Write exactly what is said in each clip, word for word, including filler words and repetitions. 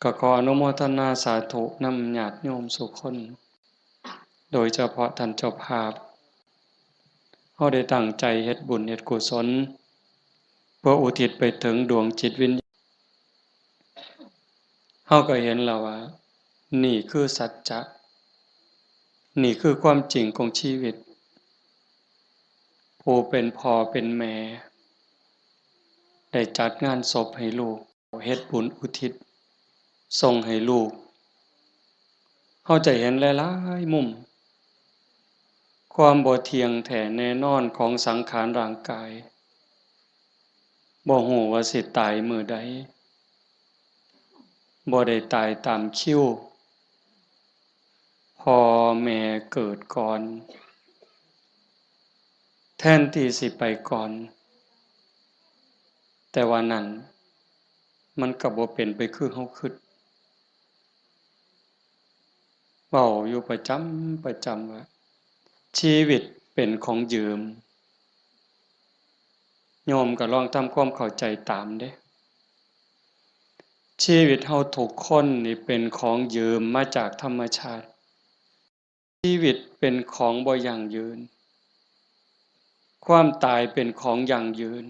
ก็ขออนุโมทนาสาธุนำญาติโยมสู่คน โดยเฉพาะท่านเจ้าภาพ เฮาได้ตั้งใจเฮ็ดบุญเฮ็ดกุศล เพื่ออุทิศไปถึงดวงจิตวิญญาณ เฮาก็เห็นแล้วว่า นี่คือสัจจะ นี่คือความจริงของชีวิต ผู้เป็นพ่อเป็นแม่ ได้จัดงานศพให้ลูก เฮ็ดบุญอุทิศส่งให้ลูก เฮาจะเห็นหลายๆมุม ความบ่เที่ยงแท้แน่นอนของสังขารร่างกาย บ่ฮู้ว่าสิตายมื้อใด บ่ได้ตายตามคิว พ่อแม่เกิดก่อน แทนที่สิไปก่อน แต่ว่านั่น มันก็บ่เป็นไปคือเฮาคิด เว้าอยู่ประจำประจำว่า ชีวิตเป็นของยืม โยมก็ลองทำความเข้าใจตามเด้ ชีวิตเฮาทุกคนนี่เป็นของยืมมาจากธรรมชาติ ชีวิตเป็นของบ่ยั่งยืน ความตายเป็นของยั่งยืน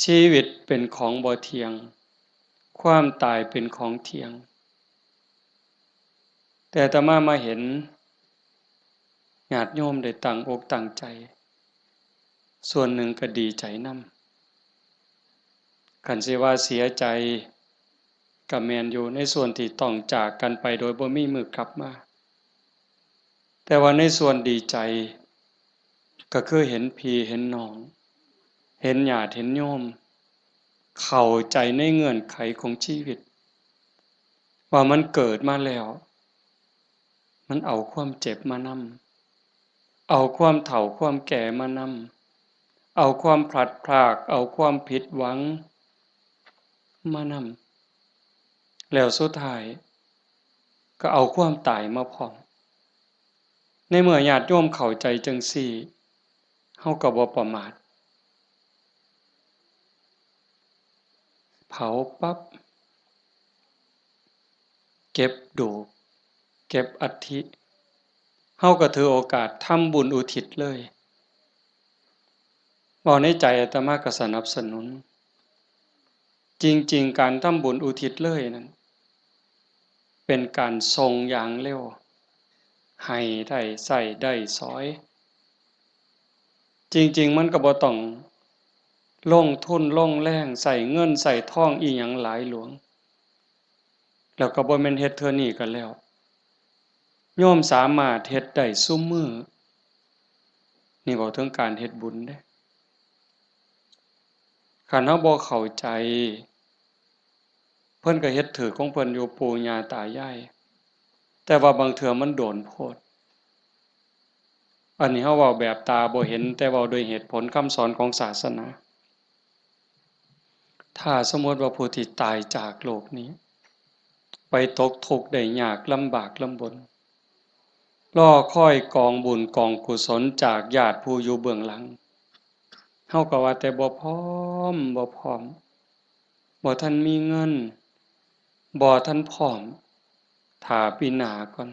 ชีวิตเป็นของบ่เที่ยง ความตายเป็นของเที่ยง แต่อาตมามาเห็น ญาติโยมได้ตั้งอกตั้งใจ ส่วนหนึ่งก็ดีใจนำ คันสิว่าเสียใจ ก็แม่นอยู่ในส่วนที่ต้องจากกันไปโดยบ่มีมื้อกลับมา แต่ว่าในส่วนดีใจ ก็คือเห็นพี่เห็นน้อง เห็นญาติเห็นโยม เข้าใจในเงื่อนไขของชีวิต ว่ามันเกิดมาแล้ว มันเอาความเจ็บมานำ เอาความเฒ่าความแก่มานำ เอาความพลัดพราก เอาความผิดหวังมานำ แล้วสุดท้าย ก็เอาความตายมาพร้อม ในเมื่อญาติโยมเข้าใจจั่งซี้ เฮาก็บ่ประมาท เผาปั๊บ เก็บดูก เก็บอัฐิ เฮาก็ถือโอกาสทำบุญอุทิศเลย เว้าในใจอาตมาก็สนับสนุน จริงๆ การทำบุญอุทิศเลยนั้น เป็นการส่งอย่างเร็ว ให้ได้ใช้ได้สอย จริงๆ มันก็บ่ต้องลงทุนลงแรง ใช้เงินใช้ทองอิหยังหลายหลวง แล้วก็บ่แม่นเฮ็ดเทื่อนี้ก็แล้ว โยมสามารถเฮ็ดได้ซุมื้อ นี่เว้าถึงการเฮ็ดบุญเด้ คันเฮาบ่เข้าใจ เพิ่นก็เฮ็ดถืกของเพิ่นอยู่ ปู่ย่าตายาย แต่ว่าบางเทื่อมันโดนโพด อันนี้เฮาเว้าแบบตาบ่เห็น แต่เว้าด้วยเหตุผลคำสอนของศาสนา ถ้าสมมุติว่าผู้ที่ตายจากโลกนี้ ไปตกทุกข์ได้ยากลำบากลำบน รอคอยกองบุญกองกุศลจากญาติผู้อยู่เบื้องหลัง เฮาก็ว่าแต่บ่พร้อม บ่พร้อม บ่ทันมีเงิน บ่ทันพร้อม ถ้าปีหน้าก่อน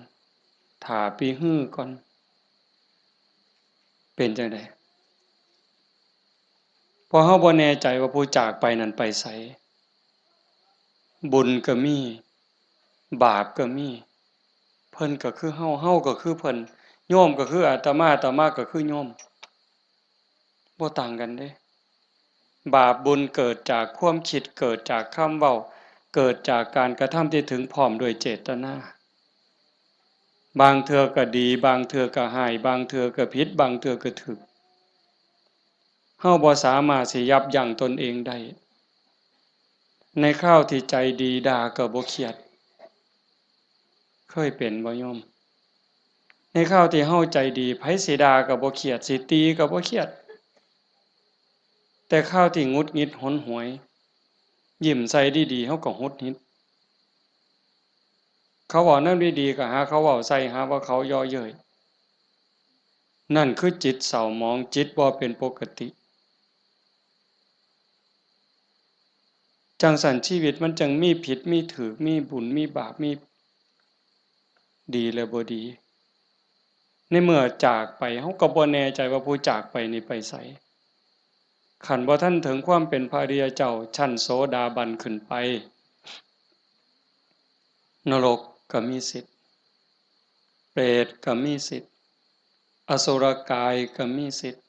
ถ้าปีฮือก่อน เป็นจั่งใด เพราะเฮาบ่แน่ใจว่าผู้จากไปนั้นไปไส บุญก็มี บาปก็มี เพิ่นก็คือเฮา เฮาก็คือเพิ่น โยมก็คืออาตมา อาตมาก็คือโยม บ่ต่างกันเด้ บาปบุญเกิดจากความคิด เกิดจากคำเว้า เกิดจากการกระทำที่ถึงพร้อมด้วยเจตนา บางเทื่อก็ดี บางเทื่อก็ร้าย บางเทื่อก็ผิด บางเทื่อก็ถูก เฮาบ่สามารถสิยับยั้งตนเองได้ ในคราวที่ใจดีด่าก็บ่เครียด เคยเป็นบ่โยม ในคราวที่เฮาใจดี ไผสิด่าก็บ่เครียด สิตีก็บ่เครียด แต่คราวที่หงุดหงิดหนหวย ยิ้มใส่ดีๆ เฮาก็หงุดหงิด เขาเว้าแนวดีๆ ก็หาเขาเว้าใส่ หาว่าเขาเยาะเย้ย นั่นคือจิตเศร้าหมอง จิตบ่เป็นปกติ จั่งซั้นชีวิตมันจั่งมีผิดมีถูก มีบุญมีบาป มีดีและบ่ดี ในเมื่อจากไป เฮาก็บ่แน่ใจว่าผู้จากไปนี่ไปไส คันบ่ทันถึงความเป็นพระอริยเจ้า ชั้นโสดาบันขึ้นไป นรกก็มีสิทธิ์ เปรตก็มีสิทธิ์ อสุรกายก็มีสิทธิ์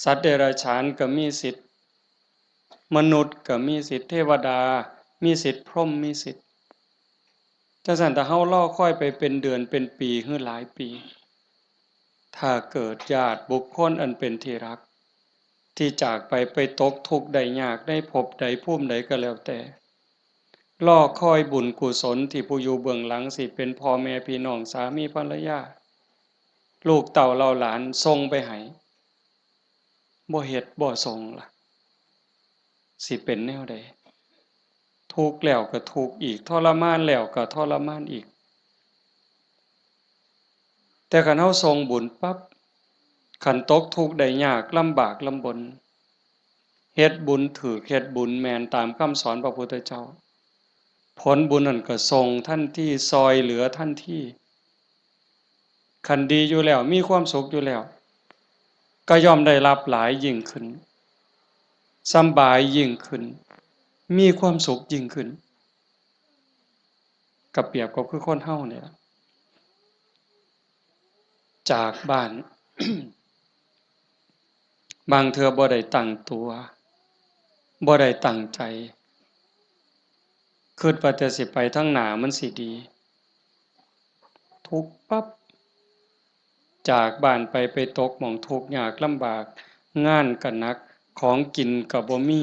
สัตว์เดรัจฉานก็มีสิทธิ์ มนุษย์ก็มีสิทธิ์ เทวดามีสิทธิ์ พรหมมีสิทธิ์ จั่งซั้นถ้าเฮารอคอยไปเป็นเดือนเป็นปีหรือหลายปี ถ้าเกิดญาติบุคคลอันเป็นที่รัก ที่จากไป ไปตกทุกข์ได้ยากในภพใดภูมิใดก็แล้วแต่ รอคอยบุญกุศลที่ผู้อยู่เบื้องหลังสิเป็นพ่อแม่พี่น้องสามีภรรยา ลูกเต้าเหล่าหลานส่งไปให้ บ่เฮ็ดบ่ส่งล่ะ สิเป็นแนวใด ทุกข์แล้วก็ทุกข์อีก ทรมานแล้วก็ทรมานอีก แต่คันเฮาส่งบุญปั๊บ คันตกทุกข์ได้ยากลำบากลำบน เฮ็ดบุญถูก เฮ็ดบุญแม่นตามคำสอนพระพุทธเจ้า ผลบุญนั่นก็ส่งทันที ซ่อยเหลือทันที คันดีอยู่แล้ว มีความสุขอยู่แล้ว ก็ย่อมได้รับหลายยิ่งขึ้น สำบายยิ่งขึ้น มีความสุขยิ่งขึ้น ก็เปรียบก็คือคนเฮานี่ล่ะ จากบ้าน บางเทื่อบ่ได้ตั้งตัว บ่ได้ตั้งใจ คิดว่าแต่สิไปทางหน้ามันสิดี ทุกข์ปั๊บ จากบ้านไป ไปตกหม่องทุกข์ยากลำบาก งานก็หนัก ของกินก็บ่มี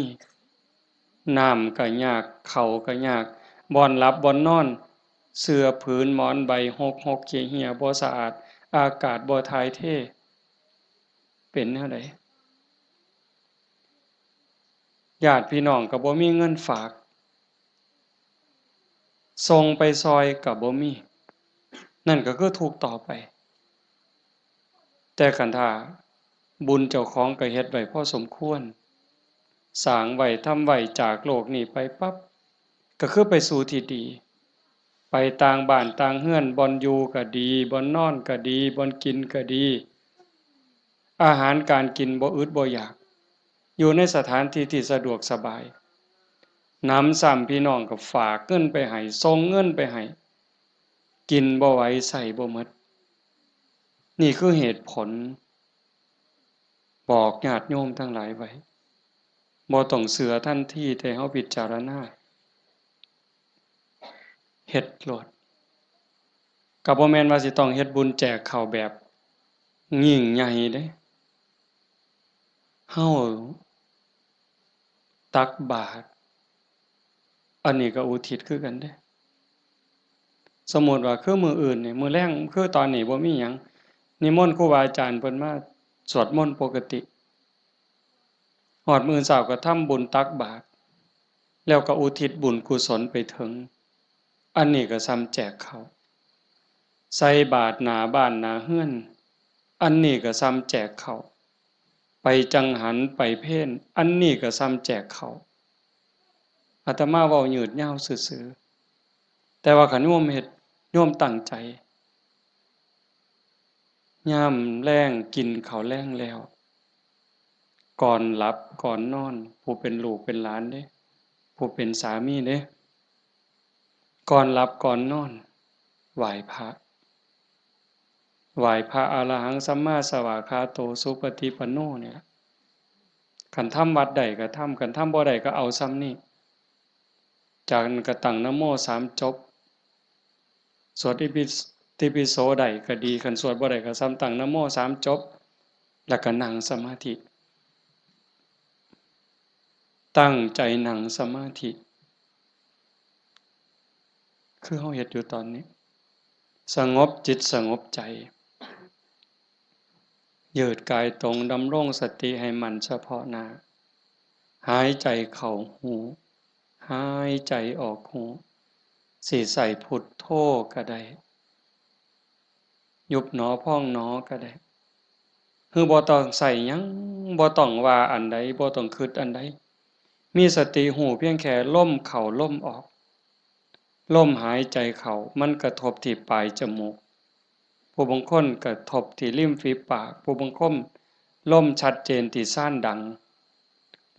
น้ำก็ยาก ข้าวก็ยาก บ่อนหลับบ่อนนอน เสื่อผืนหมอนใบหกหกเหี่ยเหี่ย บ่สะอาด อากาศบ่ถ่ายเท เป็นแนวใด ญาติพี่น้องก็บ่มีเงินฝาก ส่งไปซ่อยก็บ่มี นั่นก็คือทุกข์ต่อไป แต่คันถ้าบุญเจ้าของก็เฮ็ดไว้พอสมควร สร้างไว้ทำไว้ จากโลกนี้ไปปั๊บ ก็คือไปสู่ที่ดี ไปต่างบ้านต่างเฮือน บ่อนอยู่ก็ดี บ่อนนอนก็ดี บ่อนกินก็ดี อาหารการกินบ่อึดบ่อยาก อยู่ในสถานที่ที่สะดวกสบาย หนำซ้ำพี่น้องก็ฝากเงินไปให้ ส่งเงินไปให้ กินบ่ไหว ใช้บ่หมด นี่คือเหตุผล บอกญาติโยมทั้งหลายไว้ บ่ต้องเชื่อทันที แต่เฮาพิจารณา เฮ็ดโลด ก็บ่แม่นว่าสิต้องเฮ็ดบุญแจกข้าวแบบยิ่งใหญ่เด้ เฮาตักบาตร อันนี้ก็อุทิศคือกันเด้ สมมุติว่าคือมื้ออื่นนี่ มื้อแลง คือตอนนี้บ่มีหยัง นิมนต์ครูบาอาจารย์เพิ่นมาสวดมนต์ปกติ ฮอดมื้อเช้าก็ทำบุญตักบาตร แล้วก็อุทิศบุญกุศลไปถึง อันนี้ก็ส่ำแจกข้าว ใส่บาตรหน้าบ้านหน้าเฮือน อันนี้ก็ส่ำแจกข้าว ไปจังหัน ไปเพล อันนี้ก็ส่ำแจกข้าว อาตมาเว้ายืดยาวซื่อๆ แต่ว่าคันโยมเฮ็ด โยมตั้งใจ ยามแลงกินข้าวแลงแล้ว ก่อนหลับก่อนนอน ผู้เป็นลูกเป็นหลานเด้ ผู้เป็นสามีเด้ ก่อนหลับก่อนนอน ไหว้พระ ไหว้พระ อะระหังสัมมาสวากขาโต สุปฏิปันโน เนี่ย คันทำวัดได้ก็ทำ คันทำบ่ได้ก็เอาส่ำนี้ จากนั้นก็ตั้งนะโมสามจบ สวดอิปิ ติปิโสได้ก็ดี คันสวดบ่ได้ก็ส่ำตั้งนะโมสามจบ แล้วก็นั่งสมาธิ ตั้งใจนั่งสมาธิ คือเฮาเฮ็ดอยู่ตอนนี้ สงบจิตสงบใจ ยืดกายตรง ดำรงสติให้มั่นเฉพาะหน้า หายใจเข้าฮู้ หายใจออกฮู้ สิใช้พุทโธก็ได้ ยุบหนอพองหนอก็ได้ คือบ่ต้องใช้หยัง บ่ต้องว่าอันใด บ่ต้องคิดอันใด มีสติฮู้เพียงแค่ลมเข้าลมออก ลมหายใจเข้ามันกระทบที่ปลายจมูก ผู้บางคนกระทบที่ริมฝีปาก ผู้บางคนลมชัดเจนที่ซานดัง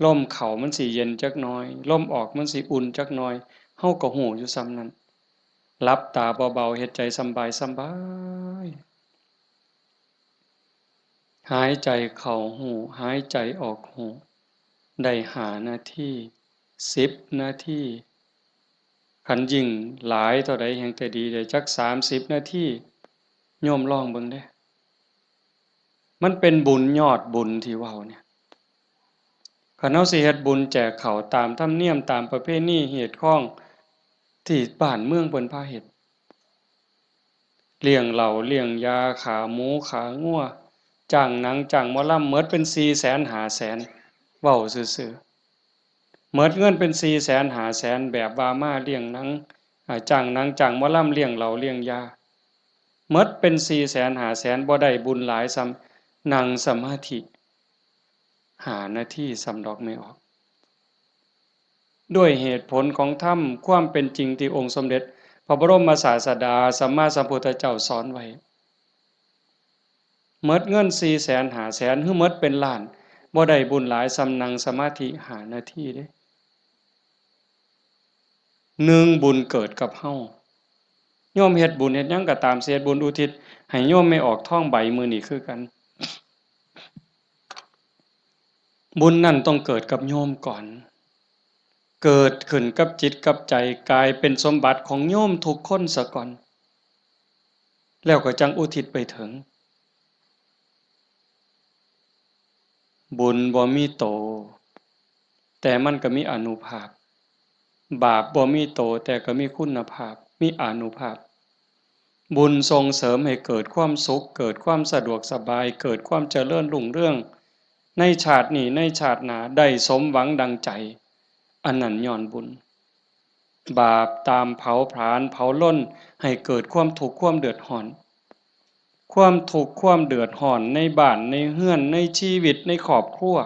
ลมเข้ามันสิเย็นจักหน่อย ลมออกมันสิอุ่นจักหน่อย เฮาก็ฮู้อยู่ส่ำนั้น หลับตาเบาๆ เฮ็ดใจสำบายสำบาย หายใจเข้าฮู้ หายใจออกฮู้ ได้ห้านาที สิบนาที คันยิ่งหลายเท่าใดแฮ่งแต่ดี ได้จักสามสิบนาที โยมลองเบิ่งเด้ มันเป็นบุญยอดบุญที่เว้าเนี่ย คันเฮาสิเฮ็ดบุญแจกข้าวตามธรรมเนียม ตามประเพณีฮีตคองที่บ้านเมืองเพิ่นพาเฮ็ด เลี้ยงเหล้า เลี้ยงยา ฆ่าหมู ฆ่างัว จ้างหนัง จ้างหมอลำ หมดเป็นสี่แสน ห้าแสน เว้าซื่อๆ หมดเงินเป็นสี่แสน ห้าแสน แบบว่ามาเลี้ยงหนัง อ่า จ้างหนัง จ้างหมอลำ เลี้ยงเหล้า เลี้ยงยา หมดเป็นสี่แสน ห้าแสน บ่ได้บุญหลายส่ำนั่งสมาธิ ห้านาทีส่ำดอก แม่ออก ด้วยเหตุผลของธรรม ความเป็นจริงที่องค์สมเด็จพระบรมศาสดาสัมมาสัมพุทธเจ้าสอนไว้ หมดเงินสี่แสน ห้าแสน หรือหมดเป็นล้าน บ่ได้บุญหลายส่ำนั่งสมาธิห้านาทีเด้ หนึ่ง บุญเกิดกับเฮา โยมเฮ็ดบุญเฮ็ดหยังก็ตาม สิเฮ็ดบุญอุทิศให้โยมแม่ออกทองใบมื้อนี้คือกัน บุญนั่นต้องเกิดกับโยมก่อน เกิดขึ้นกับจิตกับใจ กลายเป็นสมบัติของโยมทุกคนซะก่อน แล้วก็จั่งอุทิศไปถึง บุญบ่มีโต แต่มันก็มีอานุภาพ บาปบ่มีโต แต่ก็มีคุณภาพ มีอานุภาพ บุญส่งเสริมให้เกิดความสุข เกิดความสะดวกสบาย เกิดความเจริญรุ่งเรือง ในชาตินี้ ในชาติหน้า ได้สมหวังดังใจ อันนั้นย้อนบุญ บาปตามเผาผลาญเผาลน ให้เกิดความทุกข์ความเดือดร้อน ความทุกข์ความเดือดร้อนในบ้านในเฮือน ในชีวิต ในครอบครัว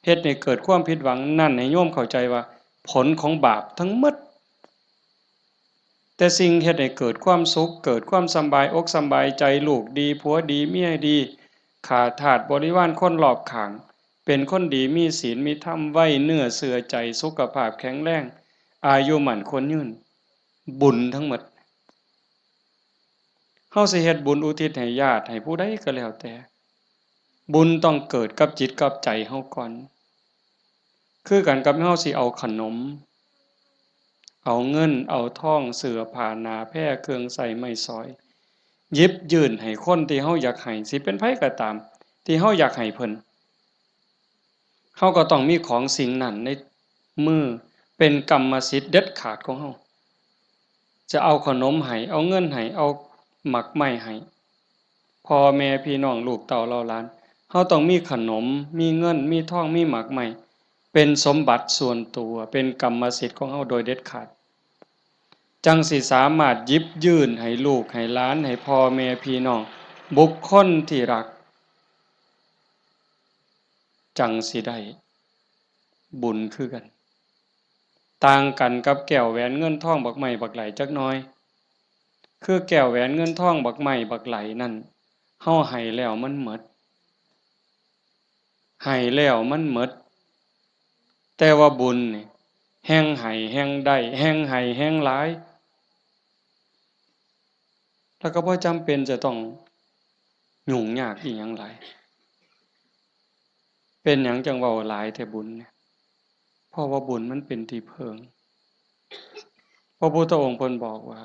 เฮ็ดให้เกิดความผิดหวัง นั่นให้โยมเข้าใจว่าผลของบาปทั้งหมด แต่สิ่งเฮ็ดให้เกิดความสุข เกิดความสำบายอกสำบายใจ ลูกดี ผัวดี เมียดี ข้าทาสบริวารคนรอบข้าง เป็นคนดี มีศีล มีธรรม ไว้เนื้อเชื่อใจ สุขภาพแข็งแรง อายุมั่นขวัญยืน บุญทั้งหมด เฮาสิเฮ็ดบุญอุทิศให้ญาติ ให้ผู้ใดก็แล้วแต่ บุญต้องเกิดกับจิตกับใจเฮาก่อน คือกันกับเฮาสิเอาขนม เอาเงิน เอาทอง เสื้อผ้า หน้าแพร เครื่องใช้ไม้สอย หยิบยื่นให้คนที่เฮาอยากให้ สิเป็นไผก็ตาม ที่เฮาอยากให้เพิ่น เฮาก็ต้องมีของสิ่งนั้นในมือ เป็นกรรมสิทธิ์เด็ดขาดของเฮา จะเอาขนมให้ เอาเงินให้ เอาหมากไม้ให้ พ่อแม่พี่น้องลูกเต้าเหล่าหลาน เฮาต้องมีขนม มีเงิน มีทอง มีหมากไม้ เป็นสมบัติส่วนตัว เป็นกรรมสิทธิ์ของเฮาโดยเด็ดขาด จั่งสิสามารถหยิบยื่นให้ลูกให้หลาน ให้พ่อแม่พี่น้อง บุคคลที่รัก จั่งสิได้บุญคือกัน ต่างกันกับแก้วแหวนเงินทองบักไม้บักไหลจักหน่อย คือแก้วแหวนเงินทองบักไม้บักไหลนั่น เฮาให้แล้วมันหมด ให้แล้วมันหมด แต่ว่าบุญนี่ แฮ่งให้แฮ่งได้ แฮ่งให้แฮ่งหลาย แล้วก็บ่จำเป็นจะต้องยุ่งยากอิหยังหลาย เป็นหยังจั่งเว้าหลายแท้บุญเนี่ย เพราะว่าบุญมันเป็นที่เพิ่ง พระพุทธองค์เพิ่นบอกว่า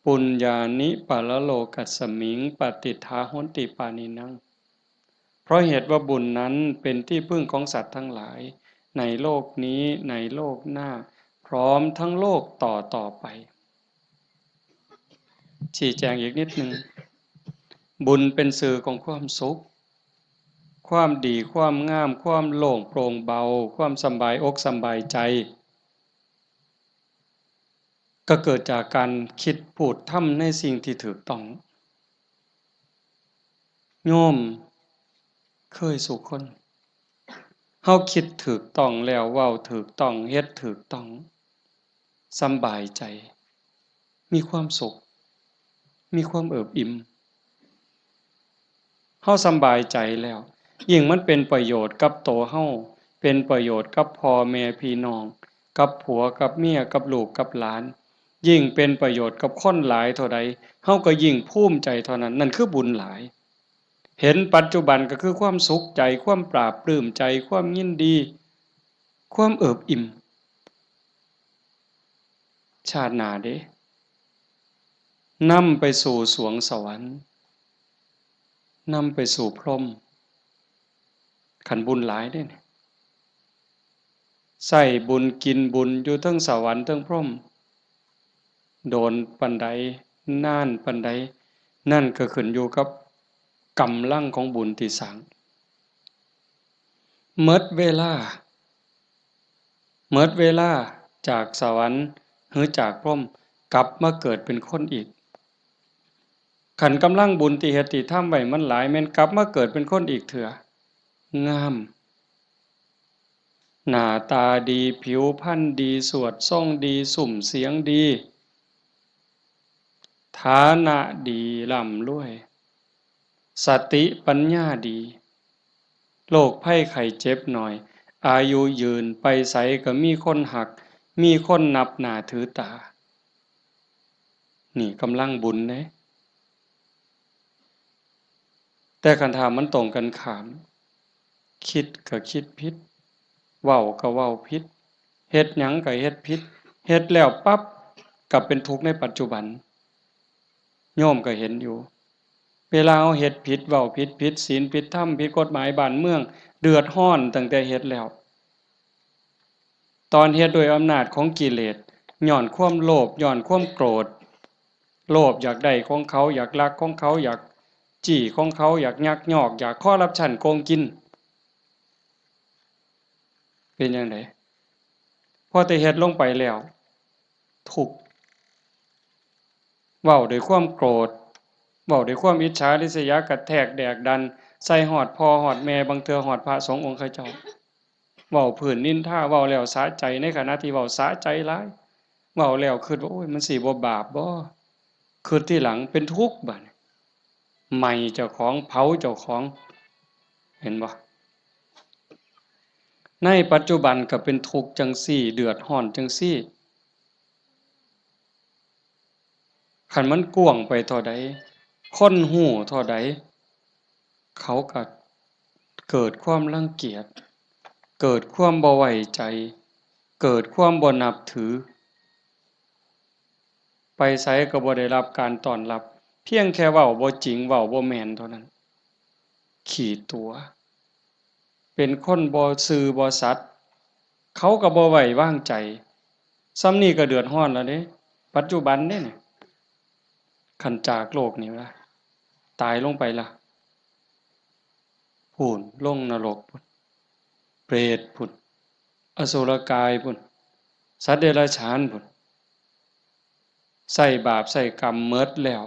ปุญญานิปรโลกัสมิง ปฏิฏฐาโหนติปาณินัง เพราะเหตุว่าบุญนั้นเป็นที่พึ่งของสัตว์ทั้งหลาย ในโลกนี้ ในโลกหน้า พร้อมทั้งโลกต่อต่อไป ชี้แจงอีกนิดหนึ่ง บุญเป็นสื่อของความสุข ความดี ความงาม ความโล่งโปร่งเบา ความสำบายอกสำบายใจ ก็เกิดจากการคิดพูดทำในสิ่งที่ถูกต้อง โยมเคยสู่คน เฮาคิดถูกต้องแล้ว เว้าถูกต้อง เฮ็ดถูกต้อง สำบายใจ มีความสุข มีความเอิบอิ่ม เฮาสำบายใจแล้ว ยิ่งมันเป็นประโยชน์กับตัวเฮา เป็นประโยชน์กับพ่อแม่พี่น้อง กับผัวกับเมีย กับลูกกับหลาน ยิ่งเป็นประโยชน์กับคนหลายเท่าใด เฮาก็ยิ่งภูมิใจเท่านั้น นั่นคือบุญหลาย เห็นปัจจุบันก็คือความสุขใจ ความปลาบปลื้มใจ ความยินดี ความเอิบอิ่ม ชาติหน้าเด้ นำไปสู่สวงสวรรค์ นำไปสู่พรหม คันบุญหลายเด้เนี่ย ใช้บุญกินบุญอยู่เทิงสวรรค์เทิงพรหม โดนปานใด นานปานใด นั่นก็ขึ้นอยู่กับกำลังของบุญที่สร้าง หมดเวลา หมดเวลาจากสวรรค์หรือจากพรหม กลับมาเกิดเป็นคนอีก คันกำลังบุญที่เฮ็ดที่ทำไว้มันหลาย แม่นกลับมาเกิดเป็นคนอีกเทื่อ งาม หน้าตาดี ผิวพรรณดี สวดทรงดี ซุ่มเสียงดี ฐานะดี ร่ำรวย สติปัญญาดี โรคภัยไข้เจ็บน้อย อายุยืน ไปไสก็มีคนฮัก มีคนนับหน้าถือตา นี่กำลังบุญเด้ แต่คันถ้ามันตรงกันข้าม คิดก็คิดผิด เว้าก็เว้าผิด เฮ็ดหยังก็เฮ็ดผิด เฮ็ดแล้วปั๊บ ก็เป็นทุกข์ในปัจจุบัน โยมก็เห็นอยู่ เวลาเฮาเฮ็ดผิด เว้าผิด ผิดศีล ผิดธรรม ผิดกฎหมายบ้านเมือง เดือดร้อนตั้งแต่เฮ็ดแล้ว ตอนเฮ็ดด้วยอำนาจของกิเลส ย้อนความโลภ ย้อนความโกรธ โลภอยากได้ของเขา อยากลักของเขา อยากจี้ของเขา อยากยักยอก อยากคอร์รัปชัน โกงกิน เป็นจั่งใด พอแต่เฮ็ดลงไปแล้ว ทุกข์ เว้าด้วยความโกรธ เว้าด้วยความอิจฉาริษยา กระแทกแดกดัน ใส่ฮอดพ่อฮอดแม่ บางเทื่อฮอดพระสงฆ์องค์เขาเจ้า เว้าพื้นนินทา เว้าแล้วสะใจ ในขณะที่เว้าสะใจหลาย เว้าแล้วคิดว่า โอ้ย มันสิบ่บาปบ่ คิดทีหลังเป็นทุกข์บัดนี้ ไหม้เจ้าของ เผาเจ้าของ เห็นบ่ ในปัจจุบันก็เป็นทุกข์จั่งซี้ เดือดร้อนจั่งซี้ คันมันกว้างไปเท่าใด คนฮู้เท่าใด เขาก็เกิดความรังเกียจ เกิดความบ่ไว้ใจ เกิดความบ่นับถือ ไปไสก็บ่ได้รับการต้อนรับ เพียงแค่เว้าบ่จริง เว้าบ่แม่นเท่านั้น ขี้ตั๋ว เป็นคนบ่ซื่อบ่สัตย์ เขาก็บ่ไว้วางใจ ส่ำนี้ก็เดือดร้อนแล้วเด้ ปัจจุบันเด้นี่ คันจากโลกนี้ละ ตายลงไปละ พู้น ลงนรกพู้น เปรตพู้น อสุรกายพู้น สัตว์เดรัจฉานพู้น ใช้บาปใช้กรรมหมดแล้ว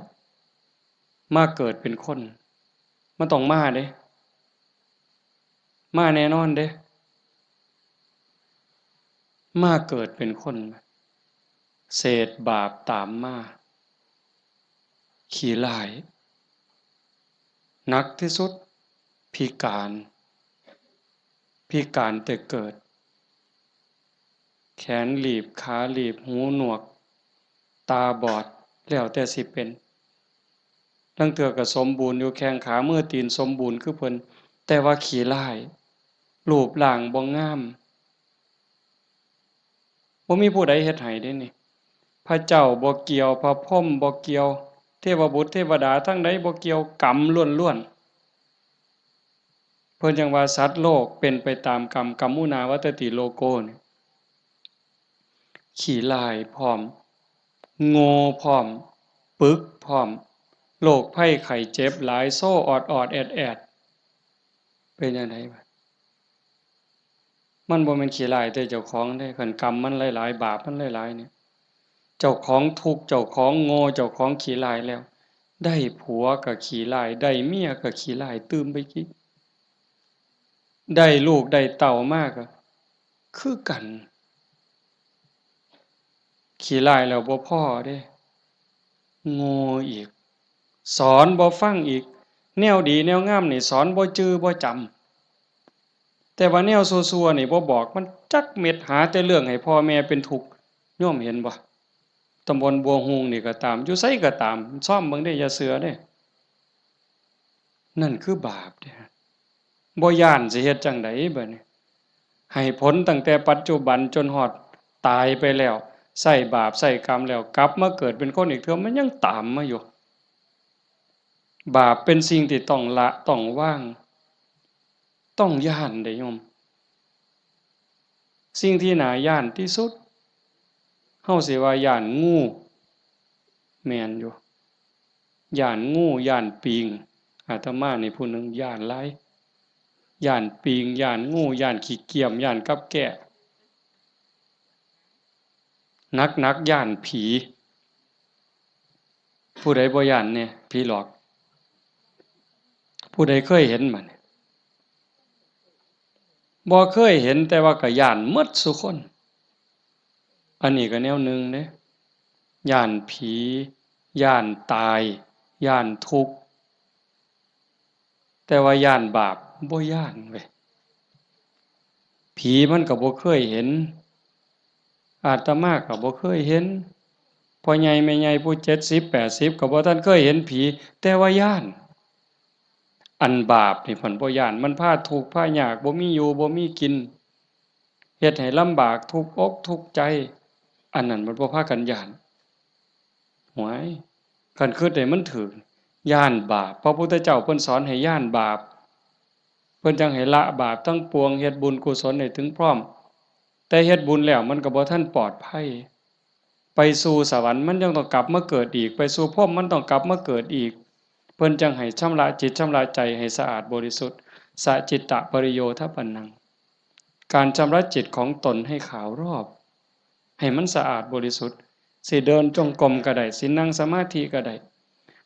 มาเกิดเป็นคน มันต้องมาเด้ มาแน่นอนเด้ มาเกิดเป็นคน เศษบาปตามมา ขี้ร้าย หนักที่สุด พิการ พิการแต่เกิด แขนหลีบ ขาหลีบ หูหนวก ตาบอด แล้วแต่สิเป็น ลางเทื่อก็สมบูรณ์อยู่ แข้งขามือตีนสมบูรณ์คือเพิ่น แต่ว่าขี้ร้าย รูปร่างบ่งาม บ่มีผู้ใดเฮ็ดให้เด้นี่ พระเจ้าบ่เกี่ยว พระพรหมบ่เกี่ยว เทวบุตรเทวดาทั้งใดบ่เกี่ยว กรรมล้วนๆ เพิ่นจั่งว่าสัตว์โลกเป็นไปตามกรรม กัมมุนาวัตติโลโกนี่ ขี้ร้ายพร้อม โง่พร้อม ปึกพร้อม โรคภัยไข้เจ็บหลาย โซออดๆ แอดๆ เป็นจั่งใดวะ มันบ่แม่นขี้ร้ายแต่เจ้าของเด้ คันกรรมมันหลายๆ บาปมันหลายๆ เนี่ย เจ้าของทุกข์ เจ้าของโง่ เจ้าของขี้ร้ายแล้ว ได้ผัวก็ขี้ร้าย ได้เมียก็ขี้ร้ายตื่มไปอีก ได้ลูกได้เต้ามาก็คือกัน ขี้ร้ายแล้วบ่พอเด้ โง่อีก สอนบ่ฟังอีก แนวดีแนวงามนี่สอนบ่จื่อบ่จำ แต่ว่าแนวซั่วๆนี่บ่บอกมันจักเม็ด หาแต่เรื่องให้พ่อแม่เป็นทุกข์ โยมเห็นบ่ ตำบลบัวฮูงนี่ก็ตาม อยู่ไสก็ตาม ซ่อมเบิ่งเด้ อย่าเชื่อเด้ นั่นคือบาปเด้ บ่ย้านสิเฮ็ดจั่งใดบัดนี้ ให้ผลตั้งแต่ปัจจุบันจนฮอดตายไปแล้ว ใช้บาปใช้กรรมแล้ว กลับมาเกิดเป็นคนอีกเทื่อ มันยังตามมาอยู่ บาปเป็นสิ่งที่ต้องละ ต้องวาง ต้องย้านเด้โยม สิ่งที่น่าย้านที่สุด เฮาสิว่าย้านงู แม่นอยู่ ย้านงู ย้านปิง อาตมานี่ผู้หนึ่งย้านหลาย ย้านปิง ย้านงู ย้านขี้เกียม ย้านกับแก้ หนักๆ ย้านผี ผู้ใดบ่ย้านแน่ ผีหลอก ผู้ใดเคยเห็นบ่นี่ บ่เคยเห็น แต่ว่าก็ย้านหมดซุคน อันนี้ก็แนวหนึ่งเด้ ย้านผี ย้านตาย ย้านทุกข์ แต่ว่าย้านบาป บ่ย้านเว้ย ผีมันก็บ่เคยเห็น อาตมาก็บ่เคยเห็น พ่อใหญ่แม่ใหญ่ผู้เจ็ดสิบแปดสิบก็บ่ทันเคยเห็นผี แต่ว่าย้าน อันบาปนี่เพิ่นบ่ย้าน มันพาทุกข์พายาก บ่มีอยู่บ่มีกิน เฮ็ดให้ลำบาก ทุกข์อกทุกข์ใจ อันนั้นมันบ่พากันย้าน หวย คันคิดให้มันถูก ย้านบาป พระพุทธเจ้าเพิ่นสอนให้ย้านบาป เพิ่นจั่งให้ละบาปทั้งปวง เฮ็ดบุญกุศลให้ถึงพร้อม แต่เฮ็ดบุญแล้วมันก็บ่ทันปลอดภัย ไปสู่สวรรค์มันยังต้องกลับมาเกิดอีก ไปสู่พรหมมันต้องกลับมาเกิดอีก เพิ่นจั่งให้ชำระจิตชำระใจให้สะอาดบริสุทธิ์ สะจิตตะปริโยทปนัง การชำระจิตของตนให้ขาวรอบ ให้มันสะอาดบริสุทธิ์ สิเดินจงกรมก็ได้ สินั่งสมาธิก็ได้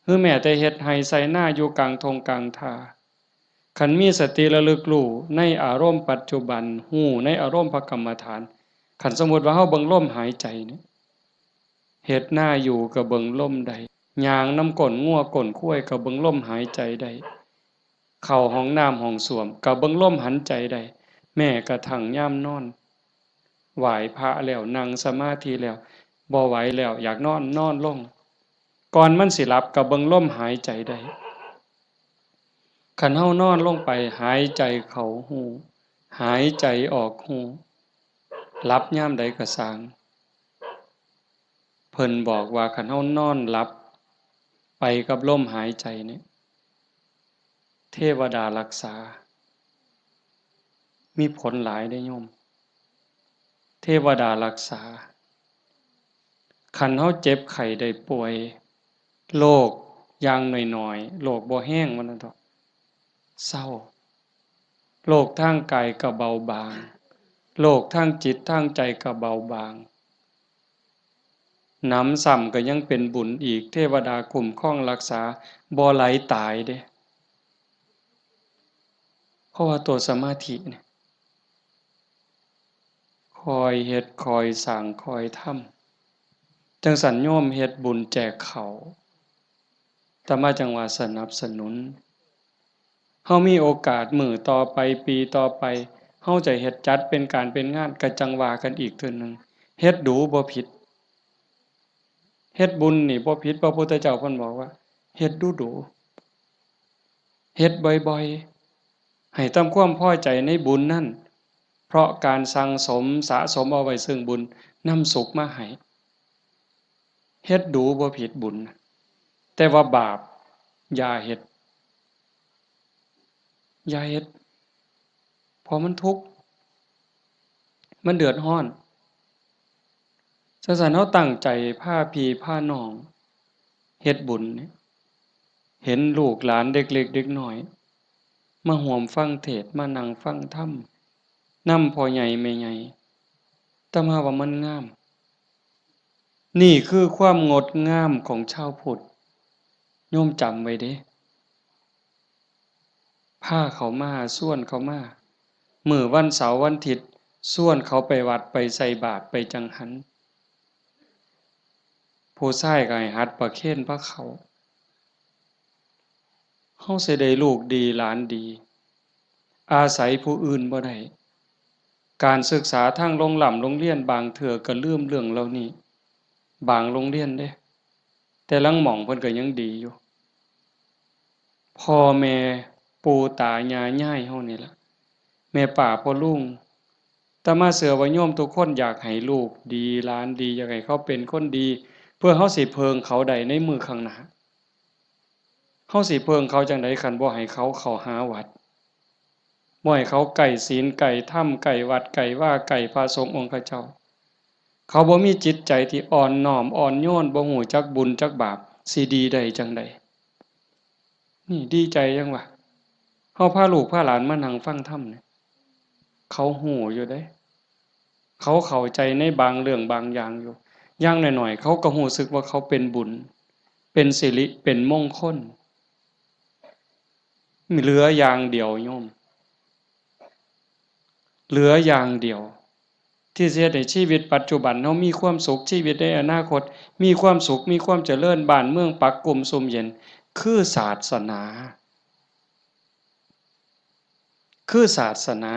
หรือแม้แต่เฮ็ดไร่ไถนาอยู่กลางท่งกลางท่า คันมีสติระลึกรู้ในอารมณ์ปัจจุบัน รู้ในอารมณ์พระกรรมฐาน คันสมมุติว่าเฮาเบิ่งลมหายใจนี่ เฮ็ดนาอยู่ก็เบิ่งลมได้ ย่างนำก้นงัวก้นควายก็เบิ่งลมหายใจได้ เข้าห้องน้ำห้องส้วมก็เบิ่งลมหายใจได้ แม้กระทั่งยามนอน ไหว้พระแล้ว นั่งสมาธิแล้ว บ่ไหวแล้ว อยากนอน นอนลง ก่อนมันสิหลับก็เบิ่งลมหายใจได้ คันเฮานอนลงไป หายใจเข้ารู้ หายใจออกรู้ หลับยามใดก็ซ่าง เพิ่นบอกว่าคันเฮานอนหลับไปกับลมหายใจเนี่ย เทวดารักษา มีผลหลายเด้โยม เทวดารักษา คันเฮาเจ็บไข้ได้ป่วย โรคอย่างน้อยๆ โรคบ่แฮงว่าซั่นเถาะ เซา โรคทางกายก็เบาบาง โรคทางจิตทางใจก็เบาบาง หนำซ้ำก็ยังเป็นบุญอีก เทวดาคุ้มครองรักษา บ่ไหลตายเด้ เพราะว่าตัวสมาธิเนี่ย คอยเฮ็ด คอยสร้าง คอยทำ จั่งซั้นโยมเฮ็ดบุญแจกข้าว อาตมาจั่งว่าสนับสนุน เฮามีโอกาสมื้อต่อไป ปีต่อไป เฮาจะเฮ็ดจัดเป็นการเป็นงาน ก็จั่งว่ากันอีกเทื่อหนึ่ง เฮ็ดดูบ่ผิด เฮ็ดบุญนี่บ่ผิด พระพุทธเจ้าเพิ่นบอกว่า เฮ็ดดูๆ เฮ็ดบ่อยๆ ให้ทำความพอใจในบุญนั้น เพราะการสั่งสมสะสมเอาไว้ซึ่งบุญนำสุขมาให้ เฮ็ดดูบ่ผิดบุญ แต่ว่าบาปอย่าเฮ็ด อย่าเฮ็ด เพราะมันทุกข์ มันเดือดร้อน จั่งซั้นเฮาตั้งใจพาพี่พาน้องเฮ็ดบุญเนี่ย เห็นลูกหลานเด็กเล็กเด็กน้อย มาร่วมฟังเทศน์ มานั่งฟังธรรม นำพ่อใหญ่แม่ใหญ่ อาตมาว่ามันงาม นี่คือความงดงามของชาวพุทธ โยมจำไว้เด้ พาเขามา ชวนเขามา มื้อวันเสาร์วันอาทิตย์ ชวนเขาไปวัดไปใส่บาตรไปจังหัน ผู้ชายก็ให้หัดประเคนพาเข้า เฮาสิได้ลูกดีหลานดี อาศัยผู้อื่นบ่ได้ การศึกษาทางโรงร่ำโรงเรียนบางเทื่อก็ลืมเรื่องเหล่านี้ บางโรงเรียนเด้ แต่ลางหม่องเพิ่นก็ยังดีอยู่ พ่อแม่ปู่ตายายยายเฮานี่ล่ะ แม่ป้าพ่อลุง อาตมาเชื่อว่าโยมทุกคนอยากให้ลูกดีหลานดี อยากให้เขาเป็นคนดี เพื่อเฮาสิเพิ่งเขาได้ในมื้อข้างหน้า เฮาสิเพิ่งเขาจั่งใดคันบ่ให้เขาเข้าหาวัด บ่ให้เขาใกล้ศีลใกล้ธรรมใกล้วัดใกล้วาใกล้พระสงฆ์องค์เจ้า เขาบ่มีจิตใจที่อ่อนน้อมอ่อนโยน บ่ฮู้จักบุญจักบาป สิดีได้จั่งใด นี่ดีใจจั่งวะ เฮาพาลูกพาหลานมานั่งฟังธรรมเนี่ย เขาฮู้อยู่เด้ เขาเข้าใจในบางเรื่องบางอย่างอยู่ อย่างน้อยๆ เขาก็รู้สึกว่าเขาเป็นบุญ เป็นสิริ เป็นมงคล เหลืออย่างเดียวโยม เหลืออย่างเดียว ที่สิเฮ็ดให้ชีวิตปัจจุบันเฮามีความสุข ชีวิตในอนาคตมีความสุข มีความเจริญ บ้านเมืองปักกุมซุ่มเย็น คือศาสนา คือศาสนา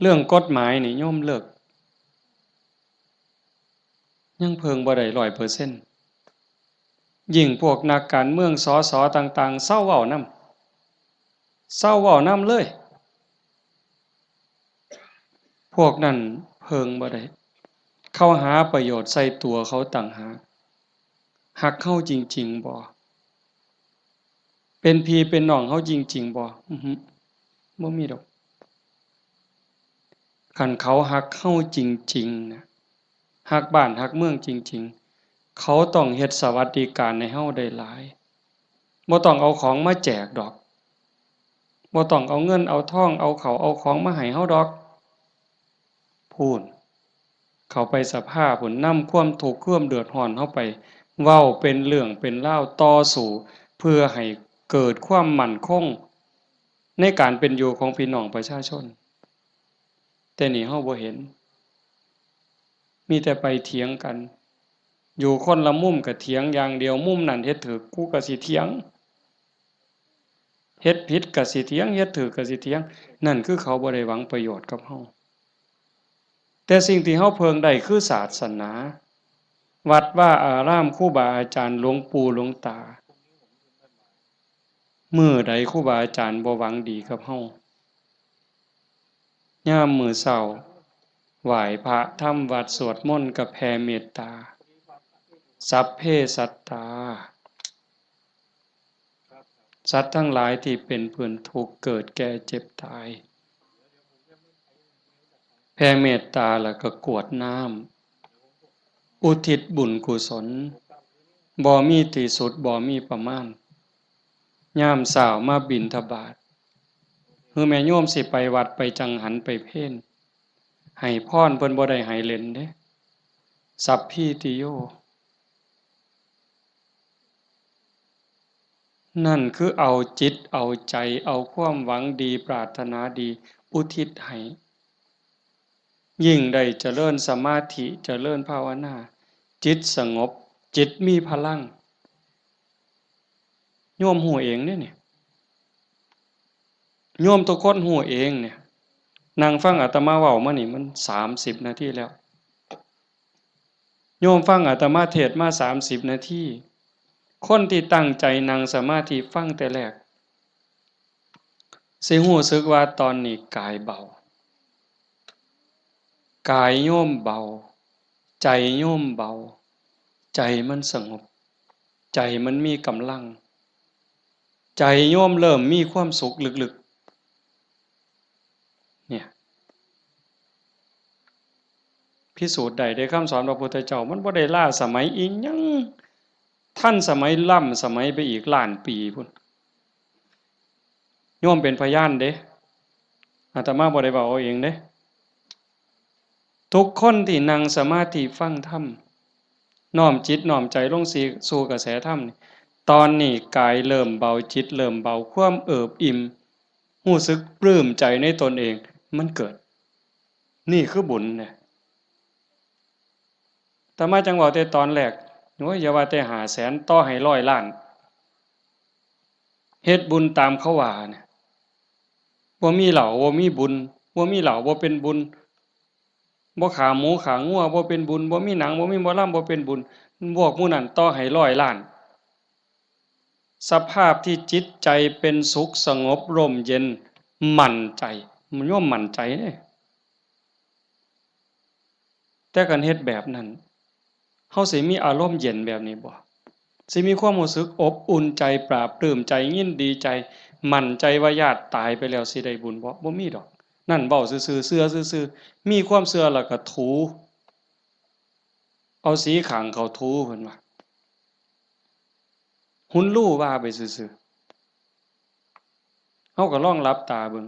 เรื่องกฎหมายนี่โยมเลิก ยังเพิ่งบ่ได้ร้อยเปอร์เซ็นต์ ยิ่งพวกนักการเมือง สส ต่างๆ เซาเว้านำ เซาเว้านำเลย พวกนั้นเพิ่งบ่ได้ เขาหาประโยชน์ใส่ตัวเขาต่างหาก ฮักเฮาจริงๆ บ่ เป็นพี่เป็นน้องเฮาจริงๆ บ่ อือฮึ บ่มีดอก คันเขาฮักเฮาจริงๆ นะ ฮักบ้านฮักเมืองจริงๆ เขาต้องเฮ็ดสวัสดิการให้เฮาได้หลาย บ่ต้องเอาของมาแจกดอก บ่ต้องเอาเงินเอาทอง เอาข้าวเอาของมาให้เฮาดอก พู้น เข้าไปสภาพู้น นำความทุกข์ความเดือดร้อนเฮาไป เว้าเป็นเรื่องเป็นราว ต่อสู้ เพื่อให้เกิดความมั่นคง ในการเป็นอยู่ของพี่น้องประชาชน แต่นี่เฮาบ่เห็น มีแต่ไปเถียงกัน อยู่คนละมุมก็เถียงอย่างเดียว มุมนั้นเฮ็ดถูก กูก็สิเถียง เฮ็ดผิดก็สิเถียง เฮ็ดถูกก็สิเถียง นั่นคือเขาบ่ได้หวังประโยชน์กับเฮา แต่สิ่งที่เฮาเพิ่งได้คือศาสนา วัดวาอาราม ครูบาอาจารย์ หลวงปู่หลวงตา มื้อใดครูบาอาจารย์บ่หวังดีกับเฮา ยามมื้อเช้า ไหว้พระทำวัตรสวดมนต์ก็แผ่เมตตา สัพเพสัตตา สัตว์ทั้งหลายที่เป็นเพื่อนทุกข์เกิดแก่เจ็บตาย แผ่เมตตาแล้วก็กรวดน้ำ อุทิศบุญกุศล บ่มีที่สุด บ่มีประมาณ ยามเช้ามาบิณฑบาต คือแม่โยมสิไปวัดไปจังหันไปเพล ให้พรเพิ่นบ่ได้ให้เล่นเด้ สัพพีติโย นั่นคือเอาจิตเอาใจ เอาความหวังดีปรารถนาดีอุทิศให้ ยิ่งได้เจริญสมาธิเจริญภาวนา จิตสงบ จิตมีพลัง โยมฮู้เองเด้นี่ โยมทุกคนฮู้เองเนี่ย นั่งฟังอาตมาเว้ามานี่มันสามสิบนาทีแล้ว โยมฟังอาตมาเทศน์มาสามสิบนาที คนที่ตั้งใจนั่งสมาธิฟังแต่แรก สิรู้สึกว่าตอนนี้กายเบา กายโยมเบา ใจโยมเบา ใจมันสงบ ใจมันมีกำลัง ใจโยมเริ่มมีความสุขลึกๆ เนี่ย พิสูจน์ได้เด้ คำสอนพระพุทธเจ้า มันบ่ได้ล้าสมัยอิหยัง ทันสมัยล้ำสมัยไปอีกล้านปีพู้น โยมเป็นพยานเด้ อาตมาบ่ได้เว้าเอาเองเด้ ทุกคนที่นั่งสมาธิฟังธรรม น้อมจิตน้อมใจลงสู่กระแสธรรมนี่ ตอนนี้กายเริ่มเบา จิตเริ่มเบา ความเอิบอิ่ม รู้สึกปลื้มใจในตนเอง มันเกิด นี่คือบุญเนี่ย อาตมาจั่งเว้าแต่ตอนแรก โอ้ย อย่าว่าแต่ห้าแสน ต่อให้ร้อยล้าน เฮ็ดบุญตามเขาว่าเนี่ย บ่มีเหล้า บ่มีบุญ บ่มีเหล้า บ่เป็นบุญ บ่ฆ่าหมูฆ่างัว บ่เป็นบุญ บ่มีหนัง บ่มีหมอลำ บ่เป็นบุญ พวกหมู่นั้นต่อให้ร้อยล้าน สภาพที่จิตใจเป็นสุขสงบร่มเย็น มั่นใจ โยมมั่นใจเด้ แต่คันเฮ็ดแบบนั้น เฮาสิมีอารมณ์เย็นแบบนี้บ่ สิมีความรู้สึกอบอุ่นใจ ปลาบปลื้มใจ ยินดีใจ มั่นใจว่าญาติตายไปแล้วสิได้บุญบ่ บ่มีดอก นั่นเว้าซื่อๆ เชื่อซื่อๆ มีความเชื่อแล้วก็ถู เอาสีข้างเขาถู เพิ่นว่า หุนลู่ว่าไปซื่อๆ เฮาก็ลองหลับตาเบิ่ง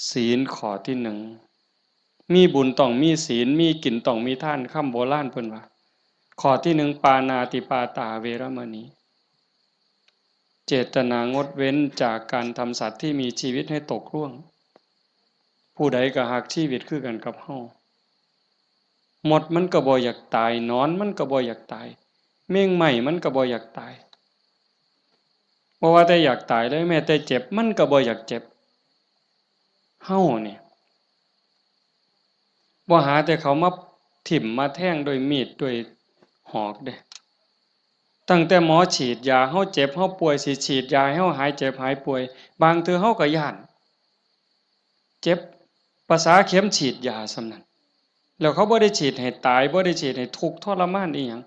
ศีลข้อที่หนึ่ง มีบุญต้องมีศีล มีกินต้องมีทาน คำโบราณเพิ่นว่า ข้อที่หนึ่ง ปาณาติปาตาเวรมณี เจตนางดเว้นจากการทำสัตว์ที่มีชีวิตให้ตกร่วง ผู้ใดก็ฮักชีวิตคือกันกับเฮา มดมันก็บ่อยากตาย หนอนมันก็บ่อยากตาย แมงไม้มันก็บ่อยากตาย บ่ว่าแต่อยากตายเลย แม้แต่เจ็บมันก็บ่อยากเจ็บ เฮานี่ บ่หาแต่เขามาถิ่มมาแทงด้วยมีดด้วยหอกเด้ ตั้งแต่หมอฉีดยา เฮาเจ็บเฮาป่วย สิฉีดยาให้เฮาหายเจ็บหายป่วย บางเทื่อเฮาก็ย้าน เจ็บ ประสาเข็มฉีดยาส่ำนั้น แล้วเขาบ่ได้ฉีดให้ตาย บ่ได้ฉีดให้ทุกข์ทรมานอีหยัง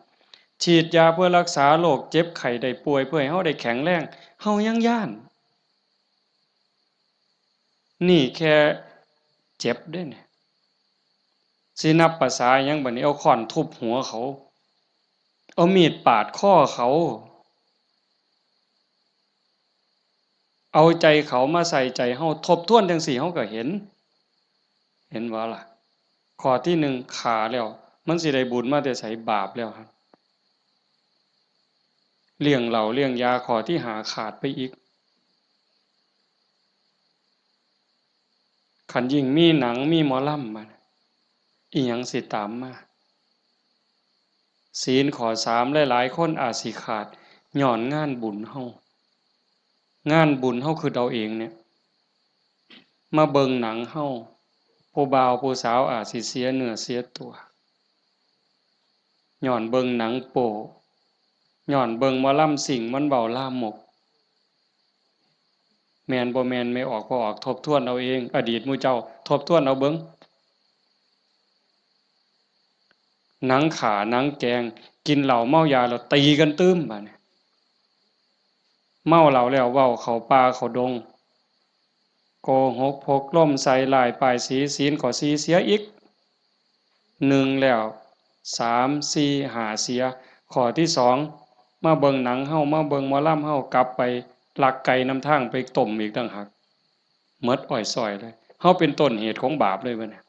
ฉีดยาเพื่อรักษาโรคเจ็บไข้ได้ป่วย เพื่อให้เฮาได้แข็งแรง เฮายังย้าน นี่แค่เจ็บเด้เนี่ย สินับประสาหยังบัดนี้ เอาค้อนทุบหัวเขา เอามีดปาดคอเขา เอาใจเขามาใส่ใจเฮา ทบทวนจั่งซี้เฮาก็เห็น เห็นบ่ล่ะ ข้อที่หนึ่งฆ่าแล้ว มันสิได้บุญมาแต่ไส บาปแล้วครับ เลี้ยงเหล้าเลี้ยงยา ข้อที่ห้าขาดไปอีก คันยิ่งมีหนังมีหมอลำมา อีหยังสิตามมา ศีลข้อสาม หลายๆ คนอาจสิขาด ย้อนงานบุญเฮา งานบุญเฮาคิดเอาเองเนี่ย มาเบิ่งหนังเฮา ผู้บ่าวผู้สาวอาจสิเสียเนื้อเสียตัว ย้อนเบิ่งหนังโป๊ ย้อนเบิ่งหมอลำซิ่งมันเว้าลามก แม่นบ่แม่น แม่ออกบ่ออก ทบทวนเอาเอง อดีตหมู่เจ้า ทบทวนเอาเบิ่ง หนังฆ่า หนังแกล้ง กินเหล้าเมายาแล้วตีกันตื่ม บาดนี้ เมาเหล้าแล้วเว้าเข้าป่าเข้าดง โกหกพกลมใส่ร้ายป้ายสี ศีลข้อสี่เสียอีก หนึ่งแล้ว สาม สี่ ห้า เสีย ข้อที่สอง มาเบิ่งหนังเฮา มาเบิ่งหมอลำเฮา กลับไปลักไก่นำทางไปต้มอีกต่างหาก หมดอ้อยส้อยเลย เฮาเป็นต้นเหตุของบาปเลยบัดนี้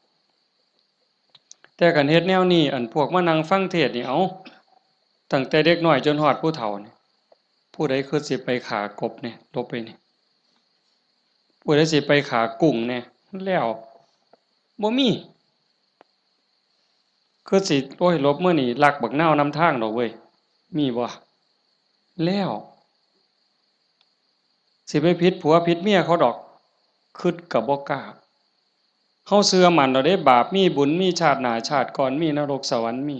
แต่คันเฮ็ดแนวนี้ อันพวกมานั่งฟังเทศน์นี่ เอ้า ตั้งแต่เด็กน้อยจนฮอดผู้เฒ่านี่ ผู้ใดคือสิไปฆ่ากบเนี่ย หลบไปนี่ ผู้ใดสิไปฆ่ากุ้งเนี่ย แล้ว บ่มี คือสิ โอ้ย หลบมื้อนี้ลักบักนาวนำทางดอกเว้ย มีบ่ แล้ว สิไปผิดผัวผิดเมียเขาดอก คิดก็บ่กล้า เฮาเชื่อมั่นแล้วเด้ บาปมีบุญมี ชาติหน้าชาติก่อนมี นรกสวรรค์มี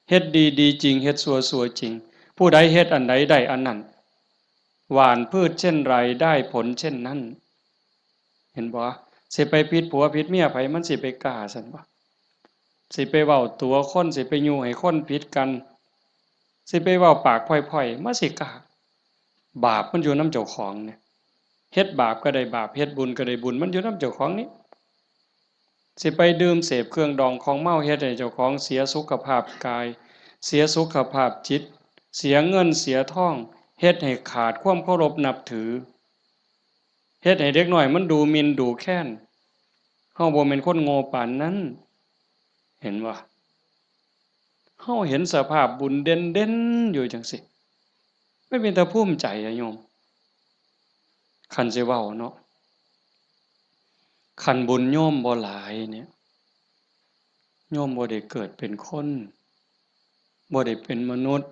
เฮ็ดดีดีจริง เฮ็ดชั่วชั่วจริง ผู้ใดเฮ็ดอันใดได้อันนั้น หว่านพืชเช่นไรได้ผลเช่นนั้น เห็นบ่ สิไปผิดผัวผิดเมียไผ มันสิไปกล้าซั่นบ่ สิไปเว้าตั๋วคน สิไปยุให้คนผิดกัน สิไปเว้าปากพ่อยๆ มันสิกล้า บาปมันอยู่นำเจ้าของเนี่ย เฮ็ดบาปก็ได้บาป เฮ็ดบุญก็ได้บุญ มันอยู่นำเจ้าของนี่ สิไปดื่มเสพเครื่องดองของเมา เฮ็ดให้เจ้าของเสียสุขภาพกาย เสียสุขภาพจิต เสียเงินเสียทอง เฮ็ดให้ขาดความเคารพนับถือ เฮ็ดให้เด็กน้อยมันดูหมิ่นดูแคลน เฮาบ่แม่นคนโง่ปานนั้น เห็นบ่ เฮาเห็นสภาพบุญเด่นๆ อยู่จั่งซี้ มันเป็นตาภูมิใจอะโยม คันสิเว้าเนาะ คันบุญโยมบ่หลายเนี่ย โยมบ่ได้เกิดเป็นคน บ่ได้เป็นมนุษย์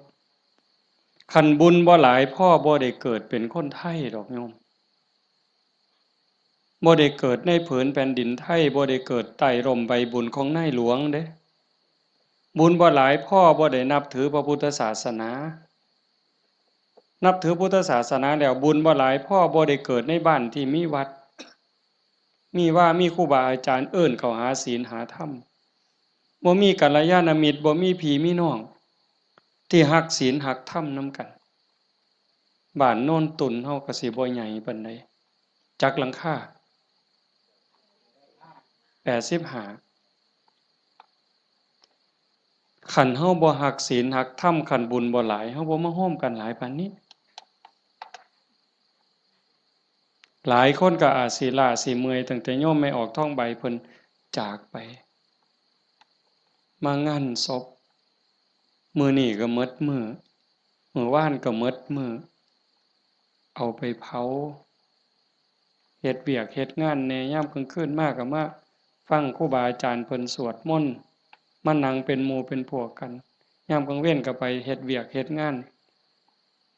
คันบุญบ่หลายพอบ่ได้เกิดเป็นคนไทยดอกโยม บ่ได้เกิดในผืนแผ่นดินไทย บ่ได้เกิดใต้ร่มใบบุญของนายหลวงเด้ บุญบ่หลายพอบ่ได้นับถือพระพุทธศาสนา นับถือพุทธศาสนาแล้วบุญบ่หลายพอบ่ได้เกิดในบ้านที่มีวัด มีวา มีครูบาอาจารย์เอิ้นเข้าหาศีลหาธรรม บ่มีกัลยาณมิตร บ่มีพี่มีน้อง ที่ฮักศีลฮักธรรมนำกัน บ้านโนนตุ่นเฮาก็สิบ่ใหญ่ปานใด จักหลังคา แปดสิบห้า คันเฮาบ่ฮักศีลฮักธรรม คันบุญบ่หลาย เฮาบ่มาโฮมกันหลายปานนี้ หลายคนก็อาจสิล้าสิเมื่อย ตั้งแต่โยมแม่ออกทองใบเพิ่นจากไป มางานศพ มื้อนี้ก็หมดมื้อ มื้อวานก็หมดมื้อ เอาไปเผา เฮ็ดเวียกเฮ็ดงานแหน่ ยามกลางคืนมาก็มาฟังครูบาอาจารย์เพิ่นสวดมนต์ มานั่งเป็นหมู่เป็นพวกกัน ยามกลางเว็นก็ไปเฮ็ดเวียกเฮ็ดงาน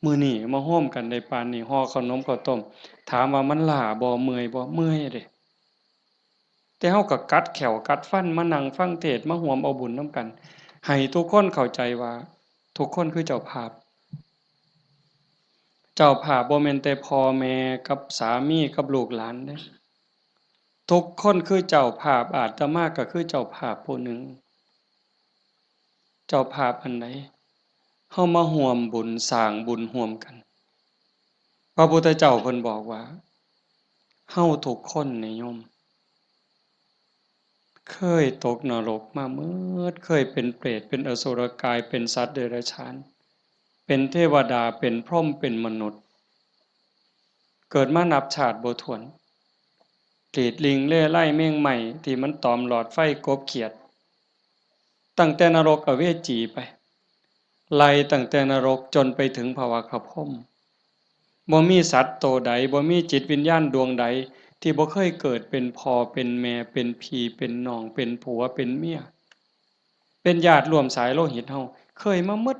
มื้อนี้มาโฮมกันได้ปานนี้ ห่อข้าวหนมข้าวต้ม ถามว่ามันล้าบ่ เมื่อยบ่ เมื่อยเด้ แต่เฮาก็กัดแข้วกัดฟันมานั่งฟังเทศน์ มาร่วมเอาบุญนำกัน ให้ทุกคนเข้าใจว่าทุกคนคือเจ้าภาพ เจ้าภาพบ่แม่นแต่พ่อแม่กับสามีกับลูกหลานเด้ ทุกคนคือเจ้าภาพ อาตมาก็คือเจ้าภาพผู้หนึ่ง เจ้าภาพอันใด เฮามาร่วมบุญสร้างบุญร่วมกัน พระพุทธเจ้าเพิ่นบอกว่า เฮาทุกคนนี่โยม เคยตกนรกมาหมด เคยเป็นเปรต เป็นอสุรกาย เป็นสัตว์เดรัจฉาน เป็นเทวดา เป็นพรหม เป็นมนุษย์ เกิดมานับชาติบ่ถ้วน กรีดลิงเล่ไล่แมงไหม้ที่มันตอมหลอดไฟกบเขียด ตั้งแต่นรกอเวจีไป ไล่ตั้งแต่นรกจนไปถึงพระวักขพรหม บ่มีสัตว์โตใด บ่มีจิตวิญญาณดวงใด ที่บ่เคยเกิดเป็นพ่อ เป็นแม่ เป็นพี่ เป็นน้อง เป็นผัว เป็นเมีย เป็นญาติร่วมสายโลหิตเฮา เคยมาหมด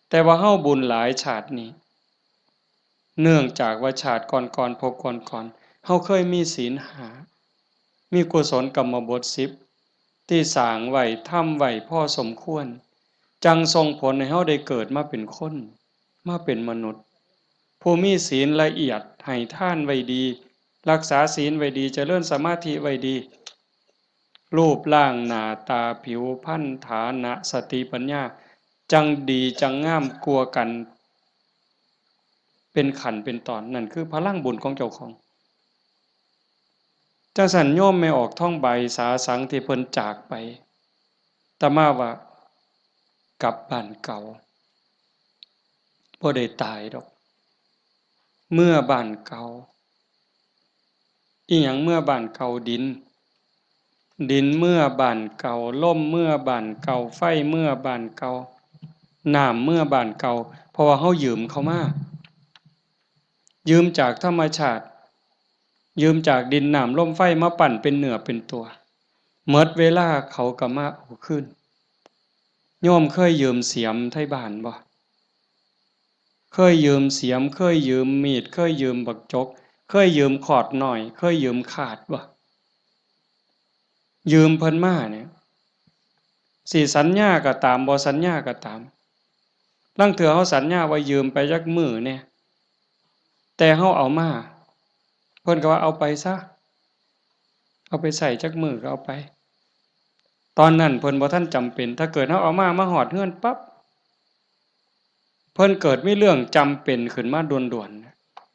แต่ว่าเฮาบุญหลายชาตินี้ เนื่องจากว่าชาติก่อนๆ ภพก่อนๆ เฮาเคยมีศีลห้า มีกุศลกรรมบทสิบ ที่สร้างไว้ ทำไว้พอสมควร จั่งส่งผลให้เฮาได้เกิดมาเป็นคน มาเป็นมนุษย์ ผู้มีศีลละเอียด ให้ทานไว้ดี รักษาศีลไว้ดี เจริญสมาธิไว้ดี รูปร่างหน้าตา ผิวพรรณ ฐานะ สติปัญญา จั่งดีจั่งงามกว่ากัน เป็นขั้นเป็นตอน นั่นคือพลังบุญของเจ้าของ จั่งซั้นโยมแม่ออกทองใบสาสังที่เพิ่นจากไป อาตมาว่ากลับบ้านเก่า บ่ได้ตายดอก เมือบ้านเก่า อิหยังเมือบ้านเก่า ดิน ดินเมือบ้านเก่า ลมเมือบ้านเก่า ไฟเมือบ้านเก่า น้ำเมือบ้านเก่า เพราะว่าเฮายืมเขามา ยืมจากธรรมชาติ ยืมจากดินน้ำลมไฟมาปั้นเป็นเนื้อเป็นตัว หมดเวลาเขาก็มาเอาคืน โยมเคยยืมเสียมไทบ้านบ่ เคยยืมเสียม เคยยืมมีด เคยยืมบักจก เคยยืมขอดน้อย เคยยืมคาดบ่ ยืมเพิ่นมาเนี่ย สิสัญญาก็ตาม บ่สัญญาก็ตาม ลางเทื่อเฮาสัญญาว่ายืมไปจักมื้อแหน่ แต่เฮาเอามา เพิ่นก็ว่าเอาไปซะ เอาไปใช้จักมื้อก็เอาไป ตอนนั้นเพิ่นบ่ทันจำเป็น ถ้าเกิดเฮาเอามา มาฮอดเฮือนปั๊บ เพิ่นเกิดมีเรื่องจำเป็นขึ้นมาด่วน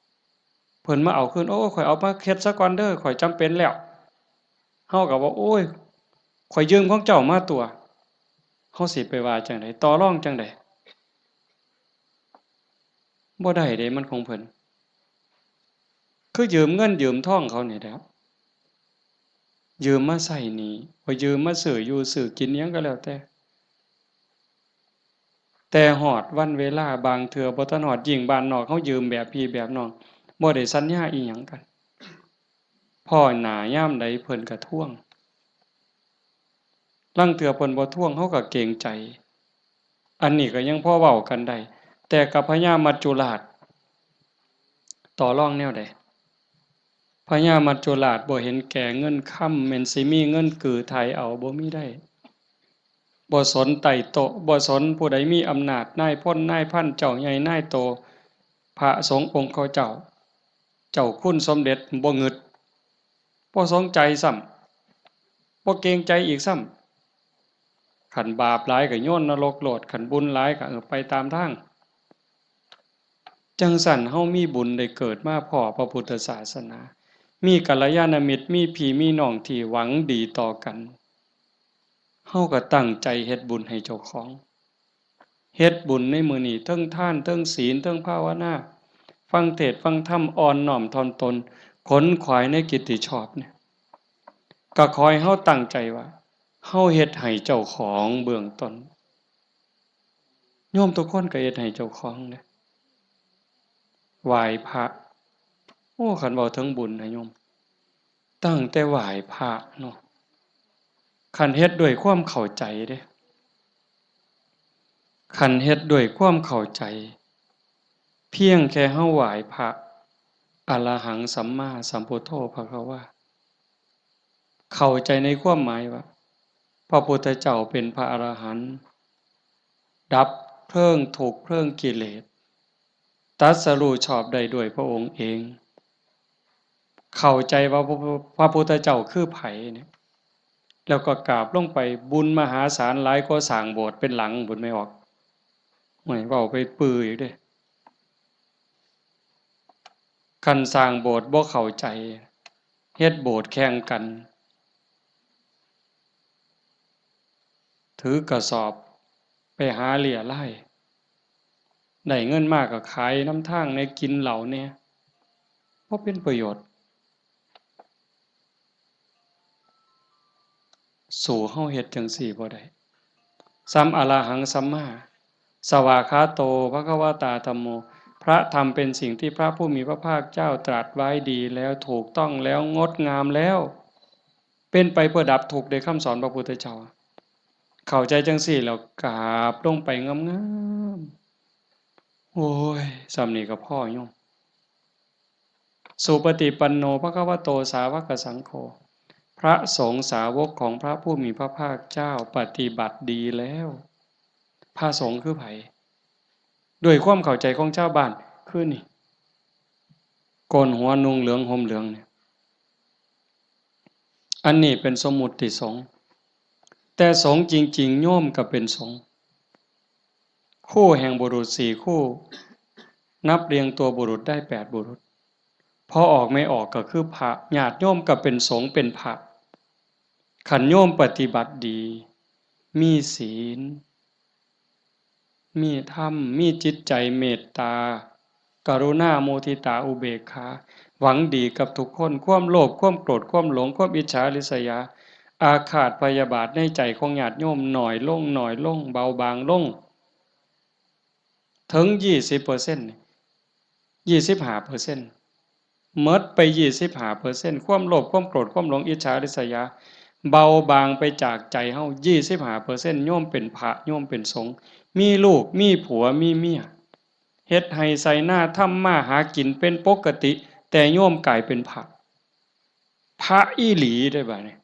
ๆ เพิ่นมาเอาคืน โอ้ ข้อยเอามาเฮ็ดซะก่อนเด้อ ข้อยจำเป็นแล้ว เฮาก็ว่า โอ้ย ข้อยยืมของเจ้ามาตั่ว เฮาสิไปว่าจั่งใด ต่อรองจั่งใด บ่ได้เด้ มันของเพิ่น คือยืมเงินยืมทองเขานี่แหละ ยืมมาใช้หนี้ บ่ยืมมาซื้ออยู่ซื้อกินอิหยังก็แล้วแต่ แต่ฮอดวันเวลาบางเทื่อบ่ทันฮอด ยิ่งบ้านนอกเฮายืมแบบพี่แบบน้อง บ่ได้สัญญาอิหยังกัน พ้อหน้ายามใดเพิ่นก็ทวง ลางเทื่อเพิ่นบ่ทวงเฮาก็เกรงใจ อันนี้ก็ยังพอเว้ากันได้ แต่กับพญามัจจุราช ต่อรองแนวใด พญามัจจุราชบ่เห็นแก่เงินคำ แม่นสิมีเงินกือไถ่เอา บ่มีได้ บ่สนไต่โต๊ะ บ่สนผู้ใดมีอำนาจ นายพลนายพัน เจ้าใหญ่นายโต พระสงฆ์องค์เขาเจ้า เจ้าคุณสมเด็จบ่งึด บ่สนใจซ้ำ บ่เกรงใจอีกซ้ำ คันบาปหลายก็โยนนรกโลด คันบุญหลายก็ เออ ไปตามทาง จั่งซั้นเฮามีบุญได้เกิดมาพ้อพระพุทธศาสนา มีกัลยาณมิตร มีพี่มีน้องที่หวังดีต่อกัน เฮาก็ตั้งใจเฮ็ดบุญให้เจ้าของ เฮ็ดบุญในมื้อนี้ เทิงทาน เทิงศีล เทิงภาวนา ฟังเทศน์ฟังธรรม อ่อนน้อมถ่อมตน ขนขวายในกิตติชอบเนี่ย ก็ขอให้เฮาตั้งใจว่า เฮาเฮ็ดให้เจ้าของเบื้องต้น โยมทุกคนก็เฮ็ดให้เจ้าของเด้ ไหว้พระ โอ้ คันเว้าถึงบุญนะโยม ตั้งแต่ไหว้พระเนาะ คันเฮ็ดด้วยความเข้าใจเด้ คันเฮ็ดด้วยความเข้าใจ เพียงแค่เฮาไหว้พระ อะระหังสัมมาสัมพุทโธภะคะวา เข้าใจในความหมายว่า พระพุทธเจ้าเป็นพระอรหันต์ ดับเพลิงทุกข์เพลิงกิเลส ตรัสรู้ชอบได้ด้วยพระองค์เอง เข้าใจว่าพระ พระพุทธเจ้าคือไผเนี่ย แล้วก็กราบลงไป บุญมหาศาลหลายกว่าสร้างโบสถ์เป็นหลังพุ้น แม่ออก โอ้ย เว้าไปปื้ออีกเด้ คันสร้างโบสถ์บ่เข้าใจ เฮ็ดโบสถ์แข่งกัน ถือกระสอบไปหาเรี่ยไล่ ได้เงินมาก็ขายนำทางแหน่ กินเหล้าแหน่ บ่เป็นประโยชน์ สู้เฮาเฮ็ดจั่งซี้บ่ได้ สัม อะระหังสัมมา สวากขาโต ภะคะวะตา ธัมโม พระธรรมเป็นสิ่งที่พระผู้มีพระภาคเจ้าตรัสไว้ดีแล้ว ถูกต้องแล้ว งดงามแล้ว เป็นไปเพื่อดับทุกข์ โดยคำสอนพระพุทธเจ้า เข้าใจจั่งซี้แล้วกราบลงไปงามๆ โอ้ย ส่ำนี้ก็พอโยม สุปฏิปันโน ภะคะวะโต สาวกสังโฆ พระสงฆ์สาวกของพระผู้มีพระภาคเจ้าปฏิบัติดีแล้ว พระสงฆ์คือไผ ด้วยความเข้าใจของชาวบ้าน คือนี่ โกนหัวนุ่งเหลืองห่มเหลืองเนี่ย อันนี้เป็นสมมุติสงฆ์ แต่สงฆ์จริงๆ โยมก็เป็นสงฆ์ คู่แห่งบุรุษสี่คู่ นับเรียงตัวบุรุษได้แปดบุรุษ พอออกไม่ออกก็คือพระ ญาติโยมก็เป็นสงฆ์เป็นพระ คันโยมปฏิบัติดี มีศีล มีธรรม มีจิตใจเมตตา กรุณา มุทิตา อุเบกขา หวังดีกับทุกคน ความโลภ ความโกรธ ความหลง ความอิจฉาริษยา อาฆาตพยาบาทในใจของญาติโยมน้อยลง น้อยลง เบาบางลง ถึงยี่สิบเปอร์เซ็นต์ ยี่สิบห้าเปอร์เซ็นต์ หมดไปยี่สิบห้าเปอร์เซ็นต์ ความโลภ ความโกรธ ความหลง อิจฉาริษยา เบาบางไปจากใจเฮา ยี่สิบห้าเปอร์เซ็นต์ โยมเป็นพระ โยมเป็นสงฆ์ มีลูก มีผัว มีเมีย เฮ็ดไฮ่ไถนา ทำมาหากินเป็นปกติ แต่โยมกลายเป็นพระ พระอีหลีเด้บัดนี้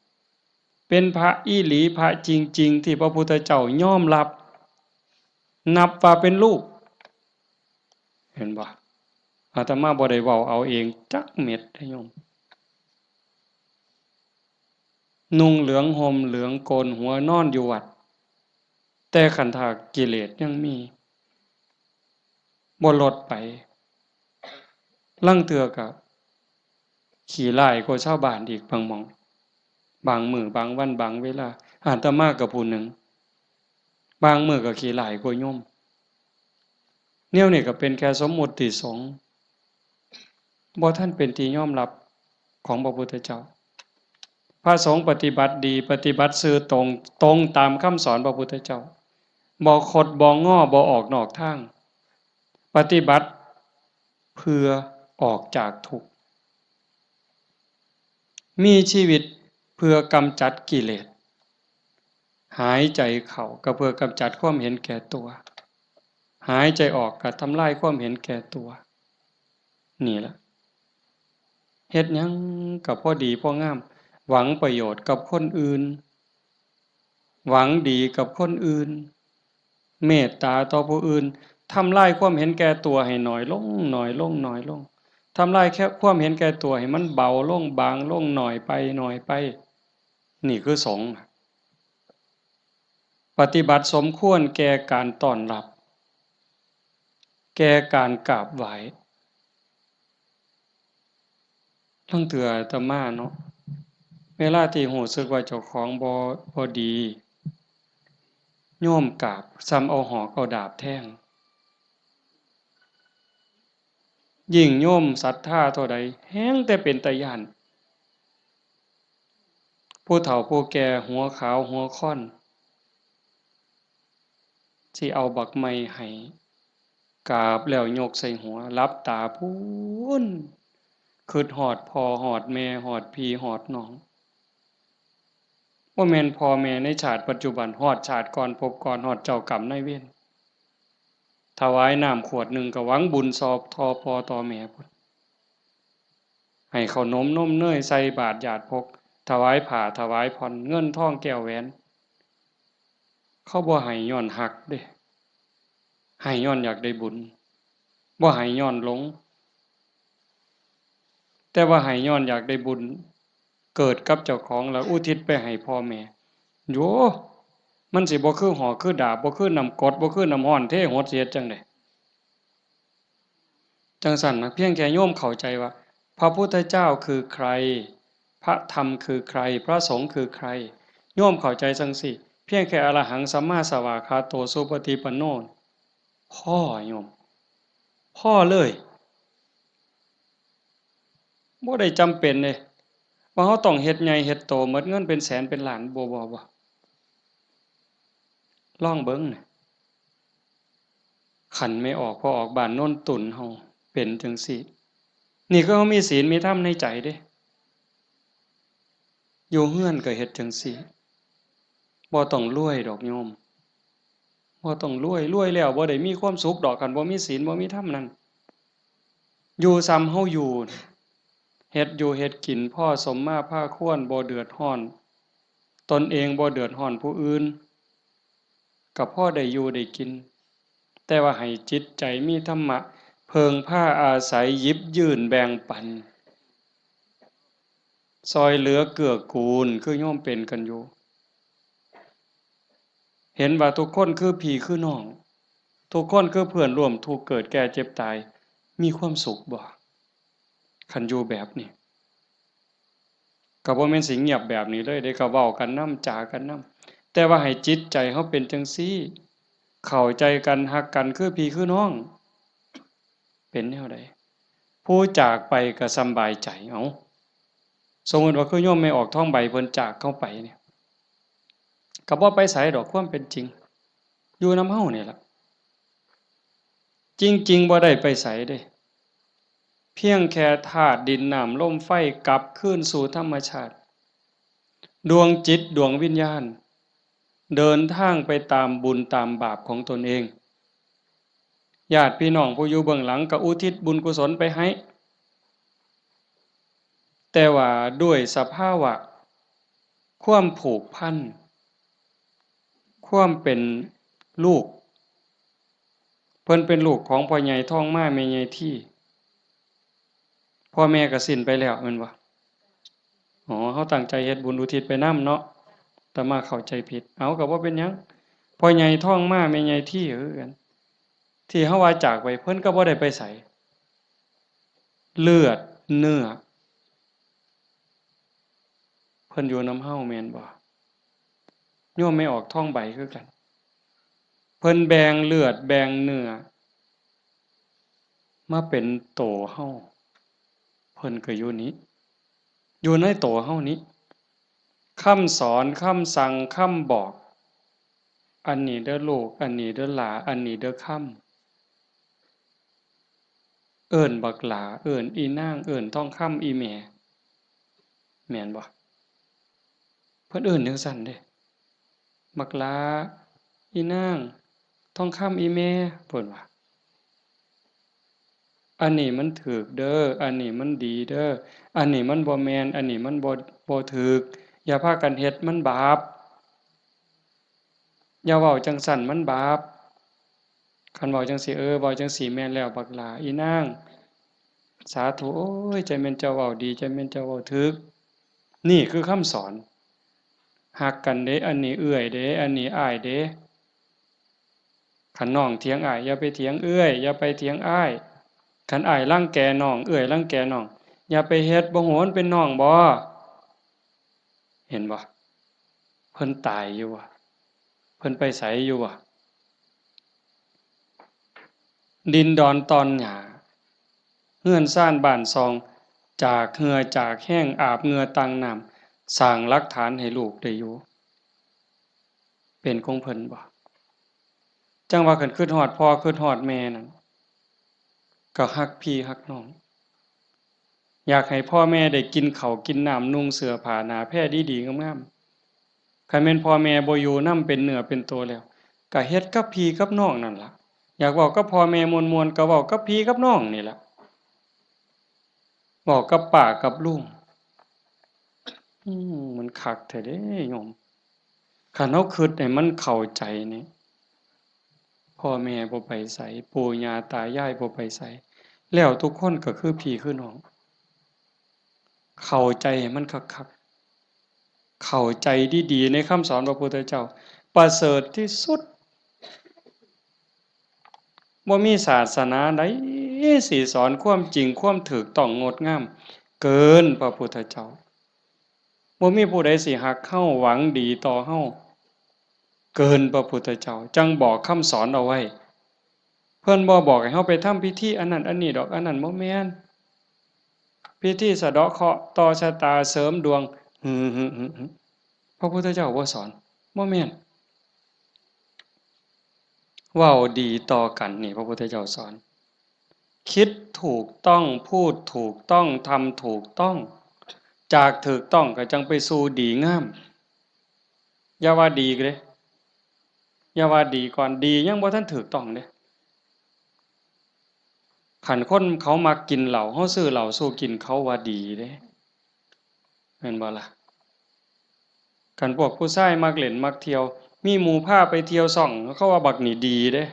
เป็นพระอีหลี พระจริงๆ ที่พระพุทธเจ้ายอมรับ นับว่าเป็นลูก เห็นบ่ อาตมาบ่ได้เว้าเอาเองจักเม็ดเด้โยม นุ่งเหลืองห่มเหลืองโกนหัวนอนอยู่วัด แต่คันถ้ากิเลสยังมี บ่ลดไป ลางเทื่อก็ขี้ร้ายกว่าชาวบ้านอีกบางหม่อง บางมื้อบางวันบางเวลา อาตมาก็ผู้หนึ่ง บางมื้อก็ขี้ร้ายกว่าโยม แนวนี้ก็เป็นแค่สมมุติสงฆ์ บ่ทันเป็นที่ยอมรับของพระพุทธเจ้า พระสงฆ์ปฏิบัติดี ปฏิบัติซื่อตรง ตรงตามคำสอนพระพุทธเจ้า บ่คดบ่งอ บ่ออกนอกทาง ปฏิบัติเพื่อออกจากทุกข์ มีชีวิตเพื่อกำจัดกิเลส หายใจเข้าก็เพื่อกำจัดความเห็นแก่ตัว หายใจออกก็ทำลายความเห็นแก่ตัว นี่ล่ะ เฮ็ดหยังก็พอดีพองาม หวังประโยชน์กับคนอื่น หวังดีกับคนอื่น เมตตาต่อผู้อื่น ทำลายความเห็นแก่ตัวให้น้อยลง น้อยลง น้อยลง ทำลายแค่ความเห็นแก่ตัวให้มันเบาลง บางลง น้อยไป น้อยไป นี่คือสงฆ์ ปฏิบัติสมควรแก่การต้อนรับ แก่การกราบไหว้ ลางเทื่ออาตมาเนาะ เวลาที่รู้สึกว่าเจ้าของบ่ บ่ดี โยมกราบ ส่ำเอาหอกเอาดาบแทง ยิ่งโยมศรัทธาเท่าใด แฮ่งแต่เป็นตาย้าน ผู้เฒ่าผู้แก่หัวขาวหัวค่อน สิเอาบักไม้ให้ กราบแล้วยกใส่หัว หลับตาพู้น คิดฮอดพ่อฮอดแม่ ฮอดพี่ฮอดน้อง บ่แม่นพ่อแม่ในชาติปัจจุบัน ฮอดชาติก่อนภพก่อน ฮอดเจ้ากรรมนายเวร ถวายน้ำขวดหนึ่งก็หวังบุญซอบต่อพ่อต่อแม่พุ้น ให้ข้าวนมนมเนยใส่บาตรญาติพก ถวายผ้าถวายผ่อน เงินทองแก้วแหวน เขาบ่ให้ย้อนฮักเด้ ให้ย้อนอยากได้บุญ บ่ให้ย้อนหลง แต่ว่าให้ย้อนอยากได้บุญ เกิดกับเจ้าของแล้วอุทิศไปให้พ่อแม่ โย มันสิบ่คือหอกคือดาบ บ่คือน้ำกรด บ่คือน้ำร้อนเทหด สิเฮ็ดจั่งใด จั่งซั้นนะ เพียงแค่โยมเข้าใจว่า พระพุทธเจ้าคือใคร พระธรรมคือใคร พระสงฆ์คือใคร โยมเข้าใจจั่งซี้ เพียงแค่อรหังสัมมาสวากขาโตสุปฏิปันโน พอโยม พอเลย บ่ได้จำเป็นเด้ ว่าเราต้องเฮ็ดใหญ่เฮ็ดโต หมดเงินเป็นแสนเป็นล้าน บ่ บ่ บ่ ลองเบิ่งนะ คันแม่ออกพ่อออกบ้านโนนตุ่นเฮาเป็นจั่งซี้ นี่คือเฮามีศีลมีธรรมในใจเด้ อยู่เฮือนก็เฮ็ดจั่งซี้ บ่ต้องรวยดอกโยม บ่ต้องรวย รวยแล้วบ่ได้มีความสุขดอก คันบ่มีศีลบ่มีธรรมนั่น อยู่ส่ำเฮาอยู่ เฮ็ดอยู่เฮ็ดกินพอสมมาพาควร บ่เดือดร้อน ตนเองบ่เดือดร้อนผู้อื่น ก็พอได้อยู่ได้กิน แต่ว่าให้จิตใจมีธรรมะ เพิ่งพาอาศัย หยิบยื่นแบ่งปัน ซ่อยเหลือเกื้อกูล คือโยมเป็นกันอยู่ เห็นว่าทุกคนคือพี่คือน้อง ทุกคนคือเพื่อนร่วมทุกข์เกิดแก่เจ็บตาย มีความสุขบ่ คันอยู่แบบนี้ ก็บ่แม่นสิเงียบแบบนี้เลยเด้ ก็เว้ากันนำ จ๋ากันนำ แต่ว่าให้จิตใจเฮาเป็นจั่งซี้ เข้าใจกัน ฮักกัน คือพี่คือน้อง เป็นแนวใด ผู้จากไปก็สำบายใจ เอ้า สมมุติว่าคือโยมแม่ออกทองใบเพิ่นจากเฮาไปเนี่ย ก็บ่ไปไสดอก ความเป็นจริง อยู่นำเฮานี่ล่ะ จริงๆ บ่ได้ไปไสเด้ เพียงแค่ธาตุดินน้ำลมไฟกลับคืนสู่ธรรมชาติ ดวงจิตดวงวิญญาณ เดินทางไปตามบุญตามบาปของตนเอง ญาติพี่น้องผู้อยู่เบื้องหลังก็อุทิศบุญกุศลไปให้ แต่ว่าด้วยสภาวะความผูกพัน ความเป็นลูก เพิ่นเป็นลูกของพ่อใหญ่ทองมาแม่ใหญ่ที พ่อแม่ก็สิ้นไปแล้วแม่นบ่ อ๋อ เฮาตั้งใจเฮ็ดบุญอุทิศไปนำเนาะ อาตมาเข้าใจผิด เอา ก็บ่เป็นหยัง พ่อใหญ่ทองมาแม่ใหญ่ทีคือกัน ที่เฮาว่าจากไป เพิ่นก็บ่ได้ไปไส เลือดเนื้อ เพิ่นอยู่นำเฮาแม่นบ่ โยมแม่ออกทองใบคือกัน เพิ่นแบ่งเลือดแบ่งเนื้อ มาเป็นโตเฮา เพิ่นก็อยู่นี้ อยู่ในโตเฮานี้ คำสอน คำสั่ง คำบอก อันนี้เด้อลูก อันนี้เด้อหล้า อันนี้เด้อคำ เอิ้นบักหล้า เอิ้นอีนาง เอิ้นทองคำ อีแม่ แม่นบ่ เพิ่นเอิ้นจั่งซั้นเด้ บักหล้า อีนาง ทองคำ อีแม่ เพิ่นว่า อันนี้มันถูกเด้อ อันนี้มันดีเด้อ อันนี้มันบ่แม่น อันนี้มันบ่ บ่ถูก อย่าพากันเฮ็ด มันบาป อย่าเว้าจั่งซั้น มันบาป คันเว้าจั่งซี้ เออ เว้าจั่งซี้แม่นแล้ว บักหล้า อีนาง สาธุ โอ้ย จั่งแม่นเจ้าเว้าดี จั่งแม่นเจ้าเว้าถูก นี่คือคำสอน ฮักกันเด้ อันนี้เอื้อยเด้ อันนี้อ้ายเด้ คันน้องเถียงอ้าย อย่าไปเถียงเอื้อย อย่าไปเถียงอ้าย คันอ้ายรังแกน้อง เอื้อยรังแกน้อง อย่าไปเฮ็ด บ่ฮู้มันเป็นน้องบ่ เห็นบ่ เพิ่นตายอยู่บ่ เพิ่นไปไสอยู่บ่ ดินดอนตอนหญ้า เฮือนซานบ้านซอง จากเหื่อจากแฮง อาบเหงื่อต่างน้ำ สร้างหลักฐานให้ลูกได้อยู่ เป็นของเพิ่นบ่ จั่งว่าคันคิดฮอดพ่อคิดฮอดแม่นั่น ก็ฮักพี่ฮักน้อง อยากให้พ่อแม่ได้กินข้าวกินน้ำ นุ่งเสื้อผ้าหน้าแพรดีๆงามๆ คันแม่นพ่อแม่บ่อยู่นำเป็นเนื้อเป็นตัวแล้ว ก็เฮ็ดกับพี่กับน้องนั่นล่ะ อยากเว้ากับพ่อแม่ม่วนๆ ก็เว้ากับพี่กับน้องนี่ล่ะ เว้ากับป้ากับลุง อืม มันคักแท้เด้โยม คันเฮาคิดให้มันเข้าใจนี่ พ่อแม่บ่ไปไส ปู่ย่าตายายบ่ไปไส แล้วทุกคนก็คือพี่คือน้อง เข้าใจให้มันคักๆ เข้าใจดีๆ ในคำสอนพระพุทธเจ้า ประเสริฐที่สุด บ่มีศาสนาใดสิสอนความจริง ความถูกต้องงดงาม เกินพระพุทธเจ้า บ่มีผู้ใดสิฮักเฮา หวังดีต่อเฮา เกินพระพุทธเจ้า จั่งบอกคำสอนเอาไว้ เพิ่นบ่บอกให้เฮาไปทำพิธีอันนั้นอันนี้ดอก อันนั้นบ่แม่น พิธีสะเดาะเคราะห์ ต่อชะตา เสริมดวง หึ หึ หึ หึ พระพุทธเจ้าบ่สอน บ่แม่น เว้าดีต่อกันนี่ พระพุทธเจ้าสอน คิดถูกต้อง พูดถูกต้อง ทำถูกต้อง จากถูกต้องก็จั่งไปสู่ดีงาม อย่าว่าดีเด้ อย่าว่าดีก่อน ดียังบ่ทันถูกต้องเด้ คันคนเขามักกินเหล้า เฮาซื้อเหล้าสู่กิน เขาว่าดีเด้ แม่นบ่ล่ะ คันพวกผู้ชายมักเล่นมักเที่ยว มีหมู่พาไปเที่ยวซ่อง เขาว่าบักนี่ดีเด้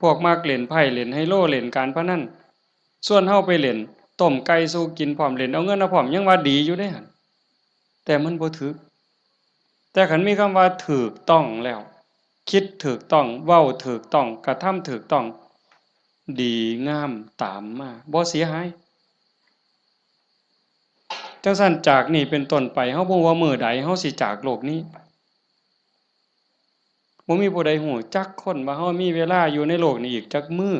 พวกมักเล่นไพ่ เล่นไฮโล เล่นการพนัน ชวนเฮาไปเล่น ต้มไก่สู่กินพร้อม เล่นเอาเงินเอาพร้อม ยังว่าดีอยู่เด้หั่น แต่มันบ่ถูก แต่คันมีคำว่าถูกต้องแล้ว คิดถูกต้อง เว้าถูกต้อง กระทำถูกต้อง ดีงามตามมา บ่เสียหาย จั่งซั้นจากนี้เป็นต้นไป เฮาบ่ฮู้ว่ามื้อใดเฮาสิจากโลกนี้ บ่มีผู้ใดฮู้จักคนว่าเฮามีเวลาอยู่ในโลกนี้อีกจักมื้อ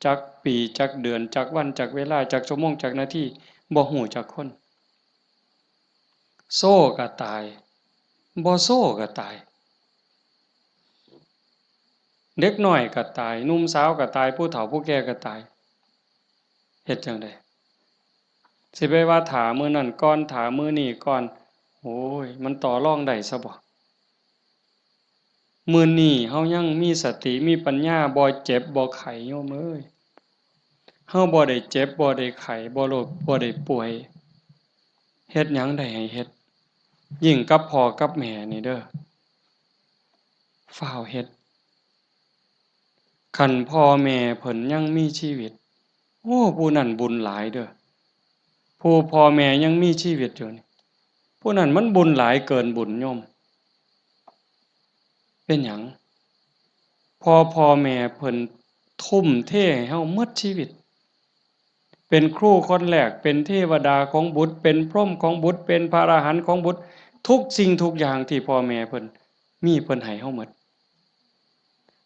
จักปี จักเดือน จักวัน จักเวลา จักชั่วโมง จักนาที บ่ฮู้จักคน โซก็ตาย บ่โซก็ตาย เด็กน้อยก็ตาย หนุ่มสาวก็ตาย ผู้เฒ่าผู้แก่ก็ตาย เฮ็ดจั่งใด สิไปว่าถ้ามื้อนั้นก่อน ถ้ามื้อนี้ก่อน โอ้ย มันต่อรองได้ซะบ่ มื้อนี้เฮายังมีสติ มีปัญญา บ่เจ็บ บ่ไข้ โยมเอ้ย เฮาบ่ได้เจ็บ บ่ได้ไข้ บ่โรค บ่ได้ป่วย เฮ็ดหยังได้ให้เฮ็ด ยิ่งกับพ่อกับแม่นี่เด้อ ฟ้าวเฮ็ด คันพ่อแม่เพิ่นยังมีชีวิต โอ้ ผู้นั้นบุญหลายเด้อ ผู้พ่อแม่ยังมีชีวิตอยู่นี่ ผู้นั้นมันบุญหลายเกินบุญโยม เป็นหยัง เพราะพ่อแม่เพิ่นทุ่มเทให้เฮาหมดชีวิต เป็นครูคนแรก เป็นเทวดาของบุตร เป็นพรหมของบุตร เป็นพระอรหันต์ของบุตร ทุกสิ่งทุกอย่างที่พ่อแม่เพิ่นมี เพิ่นให้เฮาหมด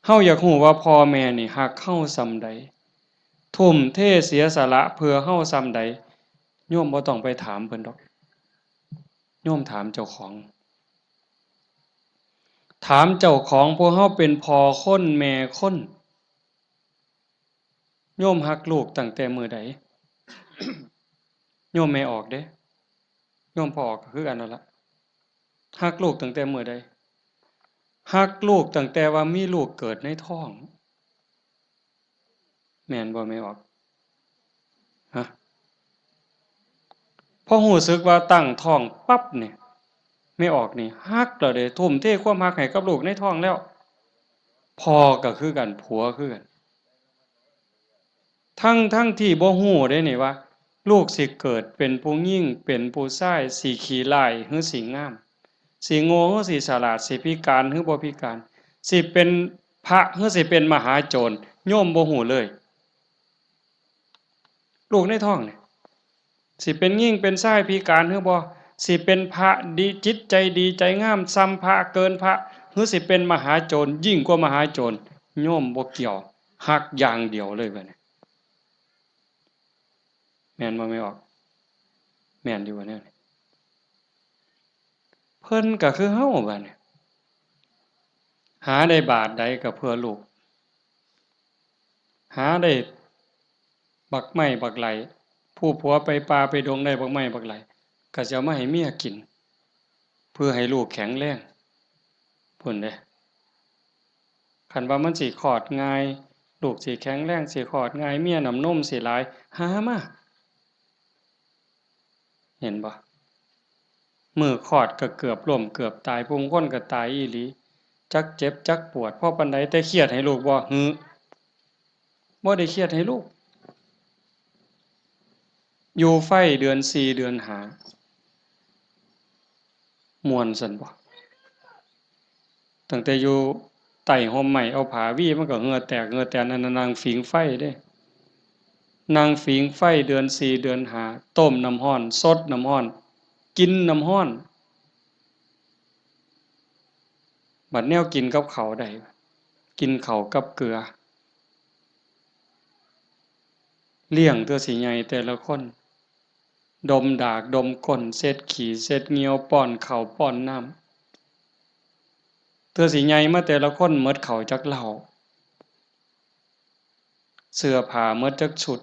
เฮาอยากฮู้ว่าพ่อแม่นี่ฮักเฮาส่ำใด ทุ่มเทเสียสละเพื่อเฮาส่ำใด โยมบ่ต้องไปถามเพิ่นดอก โยมถามเจ้าของ ถามเจ้าของ พวกเฮาเป็นพ่อคนแม่คน โยมฮักลูกตั้งแต่มื้อใด โยมแม่ออกเด้ โยมพ่อออกก็คือกันนั่นละ ฮักลูกตั้งแต่มื้อใด ฮักลูกตั้งแต่ว่ามีลูกเกิดในท้อง แม่นบ่แม่ออก ฮะ พอรู้สึกว่าตั้งท้องปั๊บเนี่ย แม่ออกนี่ฮักแล้วเด้ ทุ่มเทความฮักให้กับลูกในท้องแล้ว พ่อก็คือกัน ผัวคือกัน ทั้งๆ ที่บ่รู้เด้นี่ว่า ลูกสิเกิดเป็นผู้หญิง เป็นผู้ชาย สิขี้ร้ายหรือสิงาม สิโง่หรือสิฉลาด สิพิการหรือบ่พิการ สิเป็นพระหรือสิเป็นมหาโจร โยมบ่รู้เลย ลูกในท้องนี่ สิเป็นหญิงเป็นชายพิการหรือบ่ สิเป็นพระดี จิตใจดีใจงาม ส่ำพระ เกินพระ หรือสิเป็นมหาโจร ยิ่งกว่ามหาโจร โยมบ่เกี่ยว ฮักอย่างเดียวเลยบัดนี้ แม่นบ่แม่ออก แม่นอยู่บ่แนวนี้ เพิ่นก็คือเฮาบัดนี้ หาได้บาทใดก็เพื่อลูก หาได้บักไม้บักไหล ผู้ผัวไปป่าไปดงได้บักไม้บักไหล ก็สิเอามาให้เมียกิน เพื่อให้ลูกแข็งแรง พุ้นเด้ คันว่ามันสิคลอดง่าย ลูกสิแข็งแรง สิคลอดง่าย เมียน้ำนมสิหลาย หามา เห็นบ่ มื้อคลอดก็เกือบล้มเกือบตาย ผู้บางคนก็ตายอีหลี จักเจ็บจักปวด พอปานใด แต่เครียดให้ลูกบ่ หือ บ่ได้เครียดให้ลูก อยู่ไฟเดือนสี่เดือนห้า ม่วนซั่นบ่ ตั้งแต่อยู่ใต้ฮ่มไม้ เอาผ้าวีมันก็เหงื่อแตกเหงื่อแตน อันนั้นนั่งผิงไฟเด้ นั่งผิงไฟเดือนสี่เดือนห้า ต้มน้ำร้อน สดน้ำร้อน กินน้ำร้อน บัดแนวกินกับข้าวได้ กินข้าวกับเกลือ เลี้ยงเทื่อสิใหญ่แต่ละคน ดมดากดมก้น เช็ดขี้เช็ดเหยี่ยว ป้อนข้าวป้อนน้ำ เทื่อสิใหญ่มาแต่ละคนหมดข้าวจักเล่า เสื้อผ้าหมดจักชุด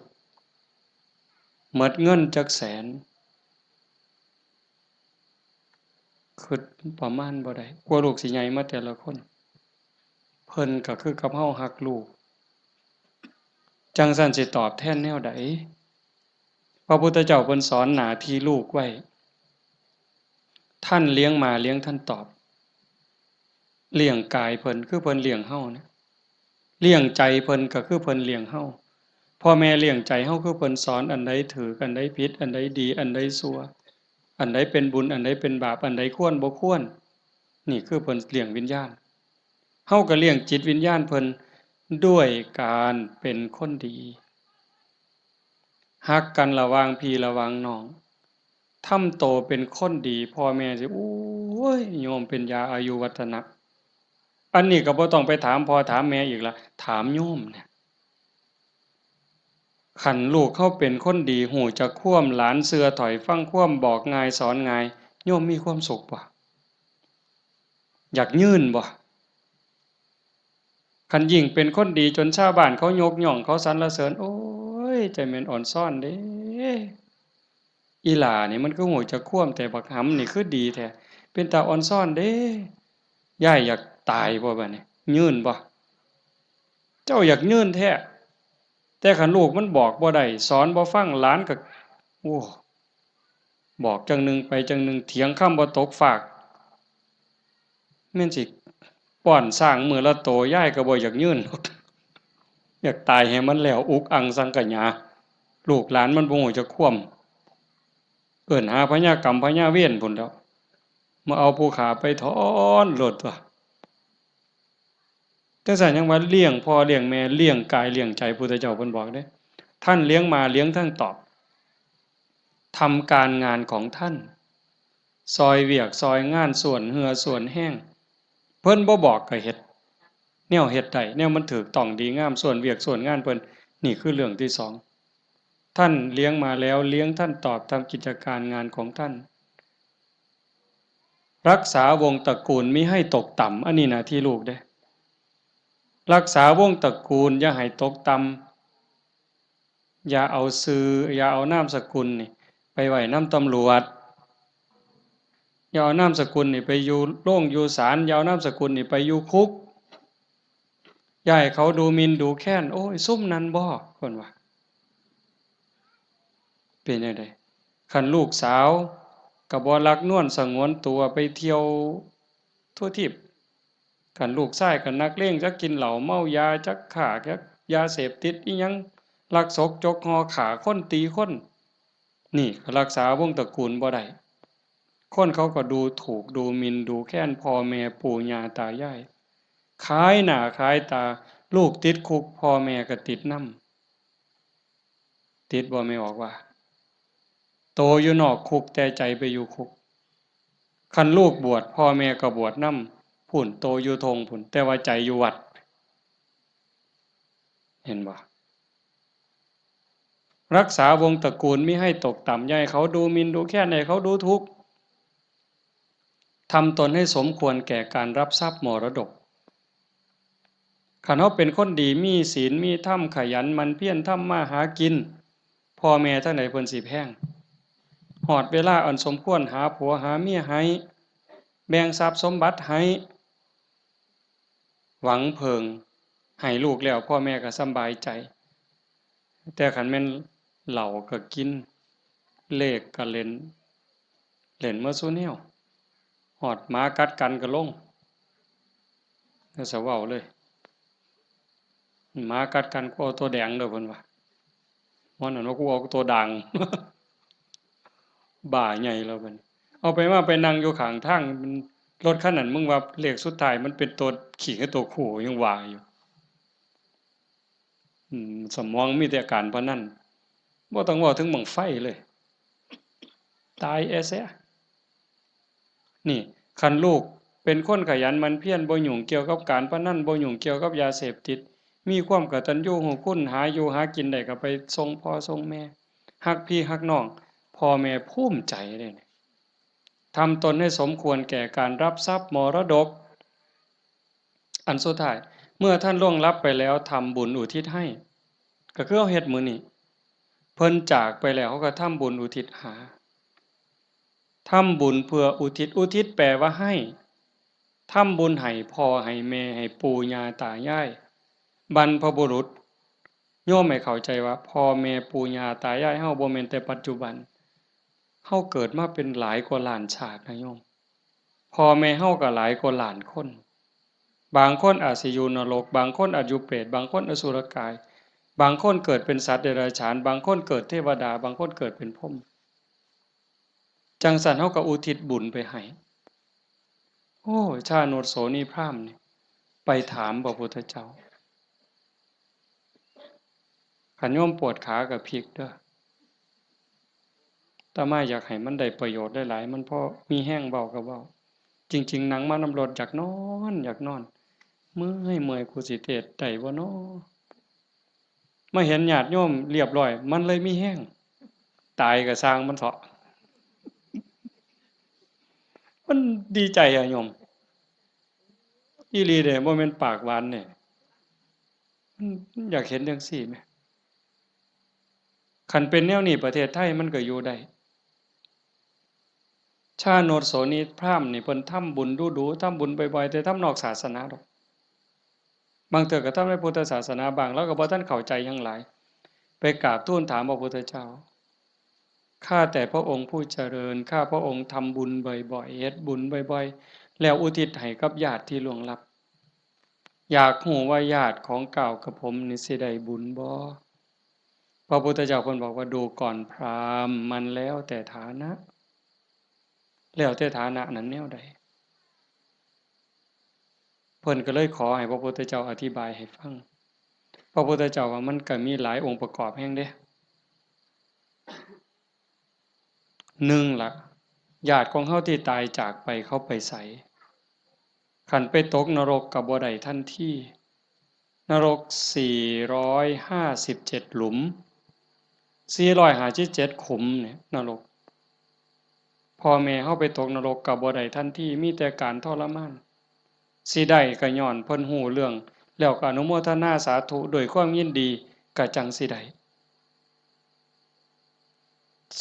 หมดเงินจักแสน คิดประมาณบ่ได้ กว่าลูกสิใหญ่มาแต่ละคน เพิ่นก็คือกับเฮาฮักลูก จั่งซั้นสิตอบแทนแนวใด พระพุทธเจ้าเพิ่นสอนหน้าที่ลูกไว้ ท่านเลี้ยงมาเลี้ยงท่านตอบ เลี้ยงกายเพิ่นคือเพิ่นเลี้ยงเฮานะ เลี้ยงใจเพิ่นก็คือเพิ่นเลี้ยงเฮา พ่อแม่เลี้ยงใจเฮาคือเพิ่นสอนอันใดถูก อันใดผิด อันใดดี อันใดชั่ว อันใดเป็นบุญ อันใดเป็นบาป อันใดควรบ่ควร นี่คือเพิ่นเลี้ยงวิญญาณ เฮาก็เลี้ยงจิตวิญญาณเพิ่นด้วยการเป็นคนดี ฮักกันระหว่างพี่ระหว่างน้อง ทำโตเป็นคนดี พ่อแม่สิ โอ้ย โยมเป็นยาอายุวัฒนะ อันนี้ก็บ่ต้องไปถามพ่อถามแม่อีกละ ถามโยมเนี่ย คันลูกเฮาเป็นคนดี ฮู้จักความ หลานเชื่อถ้อยฟังความ บอกง่ายสอนง่าย โยมมีความสุขบ่ อยากยืนบ่ คันยิ่งเป็นคนดีจนชาวบ้านเขายกย่องเขาสรรเสริญ โอ้ย ใจแม่นอ่อนซ้อนเด้ อีหล่านี่มันคือฮู้จักความ แต่บักหำนี่คือดีแท้ เป็นตาอ่อนซ้อนเด้ ยายอยากตายบ่บัดนี้ ยืนบ่ เจ้าอยากยืนแท้ แต่คันลูกมันบอกบ่ได้ สอนบ่ฟัง หลานก็ โอ้ บอกจั่งหนึ่งไปจั่งหนึ่ง เถียงคำบ่ตกฟาก แม่นสิป้อนช้างมื้อละโต ยายก็บ่อยากยืน อยากตายให้มันแล้ว อุกอังสังขยา ลูกหลานมันบ่ฮู้จักความ เอิ้นหาพญากรรมพญาเวรพุ้นแหล้ว มาเอาผู้ฆ่าไปถอนโลดตั๊ว จั่งซั้นยังว่าเลี้ยงพ่อเลี้ยงแม่ เลี้ยงกายเลี้ยงใจ พุทธเจ้าเพิ่นบอกเด้ ท่านเลี้ยงมาเลี้ยงท่านตอบ ทำการงานของท่าน ซอยเวียกซอยงาน ส่วนเหื่อส่วนแฮง เพิ่นบ่บอกก็เฮ็ด แนวเฮ็ดได้ แนวมันถูกต้องดีงาม ส่วนเวียกส่วนงานเพิ่น นี่คือเรื่องที่สอง ท่านเลี้ยงมาแล้ว เลี้ยงท่านตอบ ทำกิจการงานของท่าน รักษาวงศ์ตระกูลมิให้ตกต่ำ อันนี้หน้าที่ลูกเด้ รักษาวงศ์ตระกูลอย่าให้ตกต่ำ อย่าเอาชื่อ อย่าเอานามสกุลนี่ไปไว้นำตำรวจ อย่าเอานามสกุลนี่ไปอยู่โรงอยู่ศาล อย่าเอานามสกุลนี่ไปอยู่คุก อย่าให้เขาดูหมิ่นดูแคลน โอ้ย ซุมนั้นบ่ เพิ่นว่า เป็นจั่งใด คันลูกสาวก็บ่หลักนวลสงวนตัวไปเที่ยวทั่วทีป คันลูกชายก็นักเลง จักกินเหล้าเมายา จักค้า จักยาเสพติดอิหยัง ลักซกจกห่อ ฆ่าคนตีคน นี่ก็รักษาวงศ์ตระกูลบ่ได้ คนเขาก็ดูถูกดูหมิ่นดูแคลนพ่อแม่ปู่ย่าตายาย ขายหน้าขายตา ลูกติดคุก พ่อแม่ก็ติดนำ ติดบ่ แม่ออกว่า โตอยู่นอกคุกแต่ใจไปอยู่คุก คันลูกบวช พ่อแม่ก็บวชนำ พุ้น โตอยู่ท่งพุ้น แต่ว่าใจอยู่วัด เห็นบ่ รักษาวงศ์ตระกูลมิให้ตกต่ำ อย่าให้เขาดูหมิ่นดูแคลน อย่าให้เขาดูถูก ทำตนให้สมควรแก่การรับทรัพย์มรดก คันเฮาเป็นคนดี มีศีล มีธรรม ขยันหมั่นเพียรทำมาหากิน พ่อแม่ทางใดเพิ่นสิแพง ฮอดเวลาอันสมควร หาผัวหาเมียให้ แบ่งทรัพย์สมบัติให้ หวังเพิ่ง ให้ลูกแล้ว พ่อแม่ก็สำบายใจ แต่คันแม่นเหล้าก็กิน เลขก็เล่น เล่นหมดซุแนว ฮอดหมากัดกันก็ลง แล้วสิเว้าเลย หมากัดกัน กูเอาตัวแดงเด้อ เพิ่นว่า ว่านั่นว่า กูเอาตัวด่าง บ้าใหญ่แล้วบัดนี้ เอาไปมาไปนั่งอยู่ข้างทาง มัน รถคันนั้น มึงว่าเลขสุดท้ายมันเป็นตัวขี้กับตัวคู่ ยังว่าอยู่ อืม สมองมีแต่การพนัน บ่ต้องเว้าถึงบั้งไฟเลย ตายแอเสีย นี่ คันลูกเป็นคนขยันหมั่นเพียร บ่ยุ่งเกี่ยวกับการพนัน บ่ยุ่งเกี่ยวกับยาเสพติด มีความกตัญญูรู้คุณ หาอยู่หากินได้ก็ไปส่งพ่อส่งแม่ ฮักพี่ฮักน้อง พ่อแม่ภูมิใจเด้ ทำตนให้สมควรแก่การรับทรัพย์มรดก อันสุดท้าย เมื่อท่านล่วงลับไปแล้ว ทำบุญอุทิศให้ ก็คือเฮาเฮ็ดมื้อนี้ เพิ่นจากไปแล้ว เฮาก็ทำบุญอุทิศหา ทำบุญเพื่ออุทิศ อุทิศแปลว่าให้ ทำบุญให้พ่อให้แม่ ให้ปู่ย่าตายาย บรรพบุรุษ โยมให้เข้าใจว่าพ่อแม่ปู่ย่าตายายเฮาบ่แม่นแต่ปัจจุบัน เฮาเกิดมาเป็นหลายกว่าล้านชาตินะโยม พ่อแม่เฮาก็หลายกว่าล้านคน บางคนอาจสิอยู่นรก บางคนอาจอยู่เปรต บางคนอสุรกาย บางคนเกิดเป็นสัตว์เดรัจฉาน บางคนเกิดเทวดา บางคนเกิดเป็นพรหม จั่งซั้นเฮาก็อุทิศบุญไปให้ โอ้ ชาโนชโสนีพราหมณ์นี่ ไปถามพระพุทธเจ้า คันโยมปวดขาก็พลิกเด้อ อาตมาอยากให้มันได้ประโยชน์หลายๆ มันพอมีแฮงเว้าก็เว้า จริงๆ นั่งมานำรถอยากนอน อยากนอน เมื่อย เมื่อย กูสิเทศน์ได้บ่น้อ มาเห็นญาติโยมเรียบร้อย มันเลยมีแฮง ตายก็ซ่างมันเถาะ มันดีใจอะโยม อีหลีเด้ บ่แม่นปากหวานเด้ มัน มันอยากเห็นจั่งซี้แหม คันเป็นแนวนี้ประเทศไทยมันก็อยู่ได้ ชาโนชโสนีพราหมณ์นี่เพิ่นทำบุญดู๋ๆ ทำบุญบ่อยๆ แต่ทำนอกศาสนาดอก บางเทื่อก็ทำในพุทธศาสนาบ้าง ลาวก็บ่ทันเข้าใจหยังหลาย ไปกราบทูลถามพระพุทธเจ้า ข้าแต่พระองค์ผู้เจริญ ข้าพระองค์ทำบุญบ่อยๆ เฮ็ดบุญบ่อยๆ แล้วอุทิศให้กับญาติที่ล่วงลับ อยากฮู้ว่าญาติของก้าวกับผมนี่สิได้บุญบ่ พระพุทธเจ้าเพิ่นบอกว่า ดูก่อนพราหมณ์ มันแล้วแต่ฐานะ แล้วแต่ฐานะนั้นแนวใด เพิ่นก็เลยขอให้พระพุทธเจ้าอธิบายให้ฟัง พระพุทธเจ้าว่ามันก็มีหลายองค์ประกอบแฮงเด้ หนึ่งละ ญาติของเฮาที่ตายจากไปเขาไปไส คันไปตกนรกก็บ่ได้ทันที นรกสี่ร้อยห้าสิบเจ็ดหลุม สี่ร้อยห้าสิบเจ็ดขุมเนี่ย นรก พ่อแม่เฮาไปตกนรกก็บ่ได้ทันที มีแต่การทรมาน สิได้ก็ย้อนเพิ่นฮู้เรื่อง แล้วก็อนุโมทนาสาธุด้วยความยินดี ก็จั่งสิได้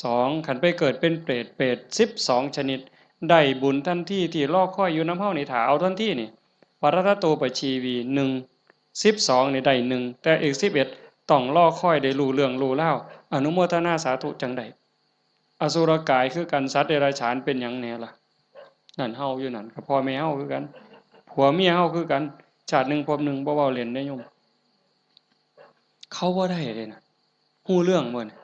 สอง คันไปเกิดเป็นเปรต เปรตสิบสองชนิด ได้บุญทันที ที่รอคอยอยู่นำเฮานี่ ถ้าเอาทันทีนี่ ปรัตตโตปชีวี หนึ่ง สิบสองนี่ได้หนึ่ง แต่อีกสิบเอ็ดต้องรอคอยได้รู้เรื่องรู้ราว อนุโมทนาสาธุจั่งได้ อสุรกายคือกัน สัตว์เดรัจฉานเป็นหยังแหน่ล่ะ นั่นเฮาอยู่นั่น ก็พ่อแม่เฮาคือกัน ผัวเมียเฮาคือกัน ชาติหนึ่งภพหนึ่ง บ่เว้าเล่นเด้โยม เขาบ่ได้เด้นะ ฮู้เรื่องบ่นี่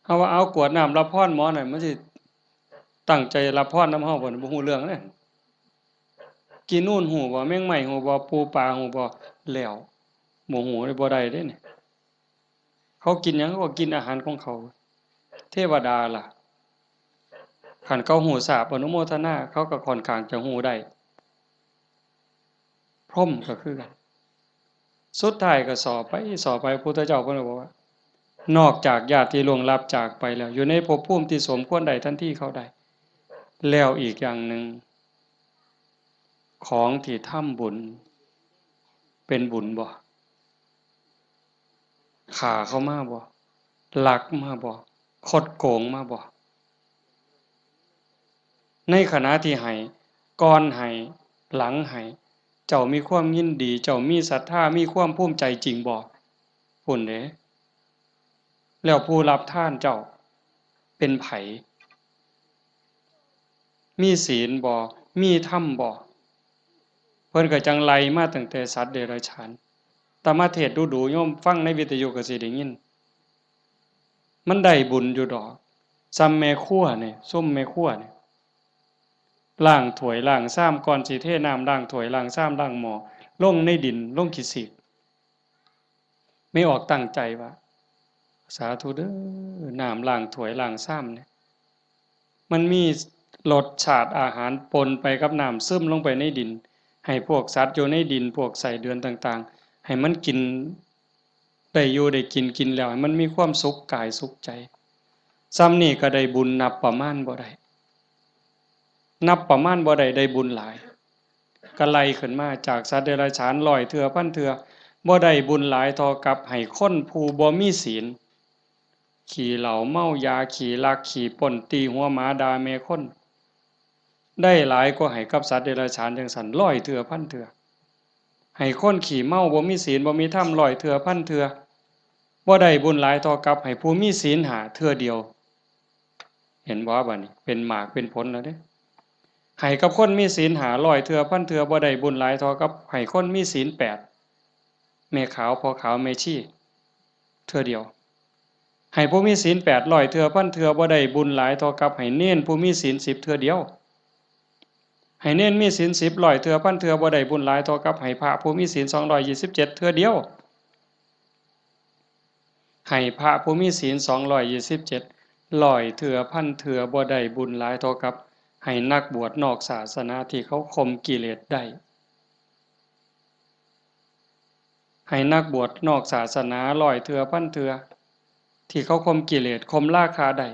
เฮาว่าเอากรวดน้ำรับพรหมอนั่น มันสิตั้งใจรับพรนำเฮาบ่นี่ บ่ฮู้เรื่องเด้ กินนู่นฮู้บ่ แมงไม้ฮู้บ่ ปูปลาฮู้บ่ แล้ว บ่ฮู้เลย บ่ได้เด้นี่ เขากินหยัง เขาก็กินอาหารของเขา เทวดาล่ะ คันเขาฮู้ทราบอนุโมทนา เขาก็ค่อนข้างจะฮู้ได้ พรหมก็คือกัน สุดท้ายก็สอบไป สอบไป พุทธเจ้าเพิ่นก็บอกว่า นอกจากญาติที่ล่วงลับจากไปแล้ว อยู่ในภพภูมิที่สมควรได้ทันทีเขาได้ แล้วอีกอย่างหนึ่ง ของที่ทำบุญ เป็นบุญบ่ ฆ่าเขามาบ่ ลักมาบ่ คดโกงมาบ่ ในขณะที่ให้ ก่อนให้ หลังให้ เจ้ามีความยินดี เจ้ามีศรัทธา มีความภูมิใจจริงบ่ พุ้นเด้ แล้วผู้รับทานเจ้า เป็นไผ มีศีลบ่ มีธรรมบ่ เพิ่นก็จั่งไล่มาตั้งแต่สัตว์เดรัจฉาน แต่มาเทศน์ดูๆ โยมฟังในวิทยุก็สิได้ยิน มันได้บุญอยู่ดอก ซ่ำแม่ครัวนี่ ซุมแม่ครัวนี่ ล้างถ้วยล้างชาม ก่อนสิเทน้ำล้างถ้วยล้างชามล้างหม้อ ลงในดิน ลงขี้สีก แม่ออกตั้งใจว่า สาธุเด้อ น้ำล้างถ้วยล้างชามเนี่ย มันมีรสชาติอาหารปนไปกับน้ำ ซึมลงไปในดิน ให้พวกสัตว์อยู่ในดิน พวกไส้เดือนต่างๆ ให้มันกิน ได้อยู่ได้กิน กินแล้วให้มันมีความสุขกายสุขใจ ซ่ำนี่ก็ได้บุญนับประมาณบ่ได้ นับประมาณบ่ได้ ได้บุญหลาย ก็ไล่ขึ้นมาจากสัตว์เดรัจฉานร้อยเทื่อพันเทื่อ บ่ได้บุญหลายเท่ากับให้คนผู้บ่มีศีล ขี้เหล้าเมายา ขี้ลักขี้ปล้น ตีหัวหมา ด่าแม่คน ได้หลายกว่าให้กับสัตว์เดรัจฉานจั่งซั้น ร้อยเทื่อพันเทื่อ ให้คนขี้เมา บ่มีศีล บ่มีธรรม ร้อยเทื่อพันเทื่อ บ่ได้บุญหลายเท่ากับให้ผู้มีศีลห้าเทื่อเดียว เห็นบ่ บัดนี้เป็นหมากเป็นผลแล้วเด้ ให้กับคนมีศีลห้าร้อยเทื่อพันเทื่อ บ่ได้บุญหลายเท่ากับให้คนมีศีลแปด แม่ขาว พ่อขาว แม่ชี เทื่อเดียว ให้ผู้มีศีลแปดร้อยเทื่อพันเทื่อ บ่ได้บุญหลายเท่ากับให้เณรผู้มีศีลสิบเทื่อเดียว ให้เณรมีศีลสิบร้อยเทื่อพันเทื่อ บ่ได้บุญหลายเท่ากับให้พระผู้มีศีลสองร้อยยี่สิบเจ็ดเทื่อเดียว ให้พระผู้มีศีลสองร้อยยี่สิบเจ็ดร้อยเทื่อพันเทื่อ บ่ได้บุญหลายเท่ากับให้นักบวชนอกศาสนาที่เขาข่มกิเลสได้ ให้นักบวชนอกศาสนาร้อยเทื่อพันเทื่อ ที่เขาข่มกิเลสข่มราคะได้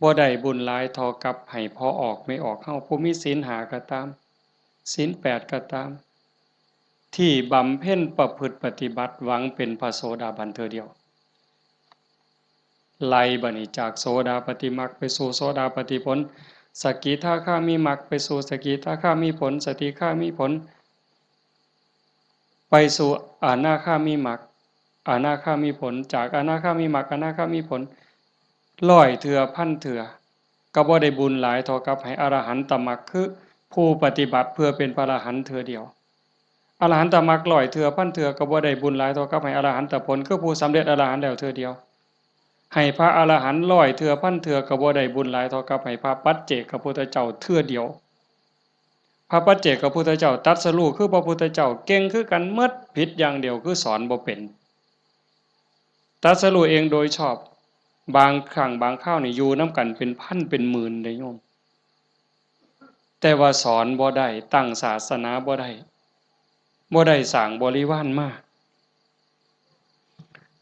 บ่ได้บุญหลายเท่ากับให้พ่อออกแม่ออกเฮา ผู้มีศีลห้าก็ตาม ศีลแปดก็ตาม ที่บำเพ็ญประพฤติปฏิบัติหวังเป็นพระโสดาบันเทื่อเดียว ไล่บัดนี้จากโสดาปัตติมรรคไปสู่โสดาปัตติผล สกิทาคามิมรรคไปสู่สกิทาคามิผล สกิทาคามิผล ไปสู่อนาคามิมรรค อนาคามิผล จากอนาคามิมรรค อนาคามิผล ร้อยเทื่อพันเทื่อ ก็บ่ได้บุญหลายเท่ากับให้อรหันตมรรค คือผู้ปฏิบัติเพื่อเป็นพระอรหันต์เทื่อเดียว อรหันตมรรคร้อยเทื่อพันเทื่อ ก็บ่ได้บุญหลายเท่ากับให้อรหันตผล คือผู้สำเร็จอรหันต์แล้วเทื่อเดียว ให้พระอรหันต์ร้อยเทื่อพันเทื่อ ก็บ่ได้บุญหลายเท่ากับให้พระปัจเจกพุทธเจ้าเทื่อเดียว พระปัจเจกพุทธเจ้าตรัสรู้คือพระพุทธเจ้า เก่งคือกันหมด ผิดอย่างเดียวคือสอนบ่เป็น ตรัสรู้เองโดยชอบ บางครั้งบางคราวนี่อยู่นำกันเป็นพันเป็นหมื่นเด้โยม แต่ว่าสอนบ่ได้ ตั้งศาสนาบ่ได้ บ่ได้สร้างบริวารมา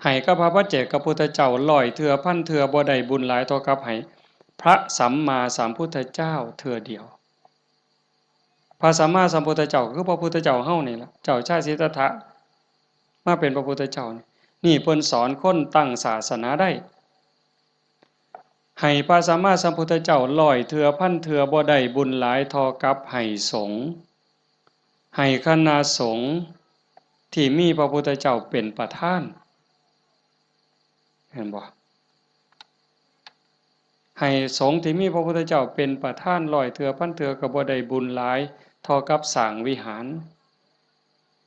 ให้กับพระปัจเจกพุทธเจ้าร้อยเทื่อพันเทื่อ บ่ได้บุญหลายเท่ากับให้ พระสัมมาสัมพุทธเจ้าเทื่อเดียว พระสัมมาสัมพุทธเจ้าคือพระพุทธเจ้าเฮานี่ล่ะ เจ้าชายสิทธัตถะมาเป็นพระพุทธเจ้านี่ นี่เพิ่นสอนคนตั้งศาสนาได้ ให้พระสัมมาสัมพุทธเจ้าร้อยเทื่อพันเทื่อบ่ได้บุญหลายเท่ากับให้สงฆ์ ให้คณะสงฆ์ที่มีพระพุทธเจ้าเป็นประธาน เห็นบ่ ให้สงฆ์ที่มีพระพุทธเจ้าเป็นประธานร้อยเทื่อพันเทื่อก็บ่ได้บุญหลายเท่ากับสร้างวิหาร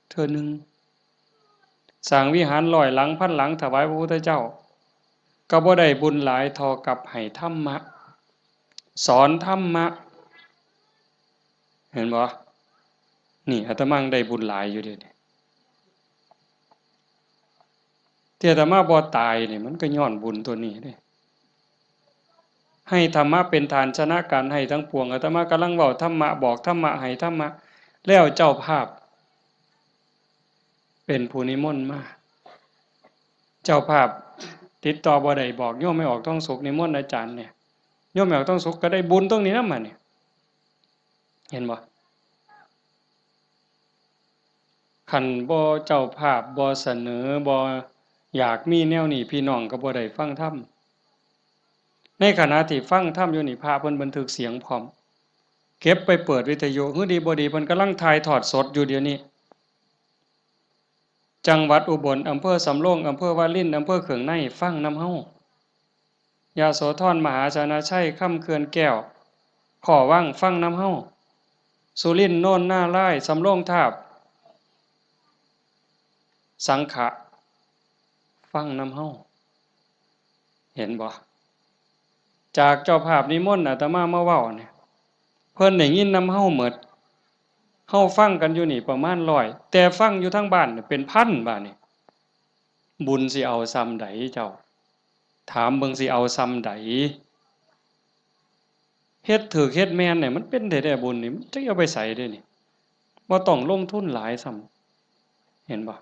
เทื่อหนึ่ง สร้างวิหารร้อยหลังพันหลังถวายพระพุทธเจ้า ก็บ่ได้บุญหลายเท่ากับให้ธรรมะ สอนธรรมะ เห็นบ่ นี่อาตมายังได้บุญหลายอยู่เด้ ที่อาตมาบ่ตายนี่มันก็ย้อนบุญตัวนี้เด้ ให้ธรรมะเป็นทานชนะการให้ทั้งปวง อาตมากำลังเว้าธรรมะ บอกธรรมะ ให้ธรรมะ แล้วเจ้าภาพ เป็นผู้นิมนต์มา เจ้าภาพติดต่อบ่ได้ บอกโยมแม่ออกทองสุขนิมนต์อาจารย์เนี่ย โยมแม่ออกทองสุขก็ได้บุญตรงนี้นำบัดนี้ เห็นบ่ คันบ่เจ้าภาพบ่เสนอ บ่อยากมีแนวนี้ พี่น้องก็บ่ได้ฟังธรรม ในขณะที่ฟังธรรมอยู่นี่ พระเพิ่นบันทึกเสียงพร้อม เก็บไปเปิดวิทยุ หื้อดีบ่ดี เพิ่นกำลังถ่ายทอดสดอยู่เดี๋ยวนี้ จังหวัดอุบล อำเภอสำโรง อำเภอวาริน อำเภอเคืองใน ฟังนำเฮา ยโสธร มหาชนะชัย คำเขื่อนแก้ว ขอวัง ฟังนำเฮา สุรินทร์ โนนนารายณ์ สำโรงทาบ สังขะ ฟังนำเฮา เห็นบ่ จากเจ้าภาพนิมนต์อาตมามาเว้าเนี่ย เพิ่นได้ยินนำเฮาหมด เฮาฟังกันอยู่นี่ประมาณร้อย แต่ฟังอยู่ทางบ้านเนี่ยเป็นพันบาดนี่ บุญสิเอาส่ำใดเจ้า ถามเบิ่งสิเอาส่ำใด เฮ็ดถูกเฮ็ดแม่นเนี่ยมันเป็นแท้ๆ บุญนี่ มันจักเอาไปไสเด้นี่ บ่ต้องลงทุนหลายซ้ำ เห็นบ่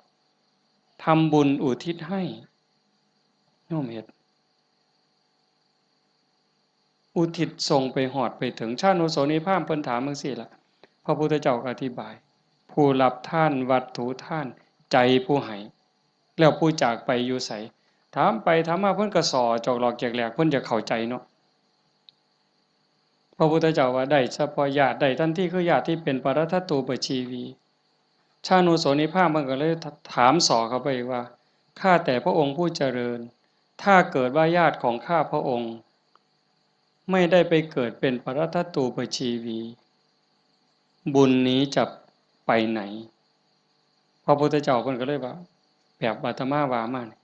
ทำบุญอุทิศให้ โยมเฮ็ด อุทิศส่งไปฮอดไปถึง ชานุโสนีพราหมณ์เพิ่นถามจั่งซี้ล่ะ พระพุทธเจ้าก็อธิบาย ผู้รับทานวัตถุทาน ใจผู้ให้ แล้วผู้จากไปอยู่ไส ถามไปถามมาเพิ่นก็ส่อจอกหลอกแจกแหลก เพิ่นอยากเข้าใจเนาะ พระพุทธเจ้าว่าได้เฉพาะญาติ ได้ทันทีคือญาติที่เป็นปรัตถตูปชีวี ชานุโสนีพราหมณ์เพิ่นก็เลยถามส่อเข้าไปอีกว่า ข้าแต่พระองค์ผู้เจริญ ถ้าเกิดว่าญาติของข้าพระองค์ ไม่ได้ไปเกิดเป็นปรัตถตูปชีวี บุญนี้จะไปไหน พระพุทธเจ้าเพิ่นก็เลยว่า แบบอาตมาว่ามานี่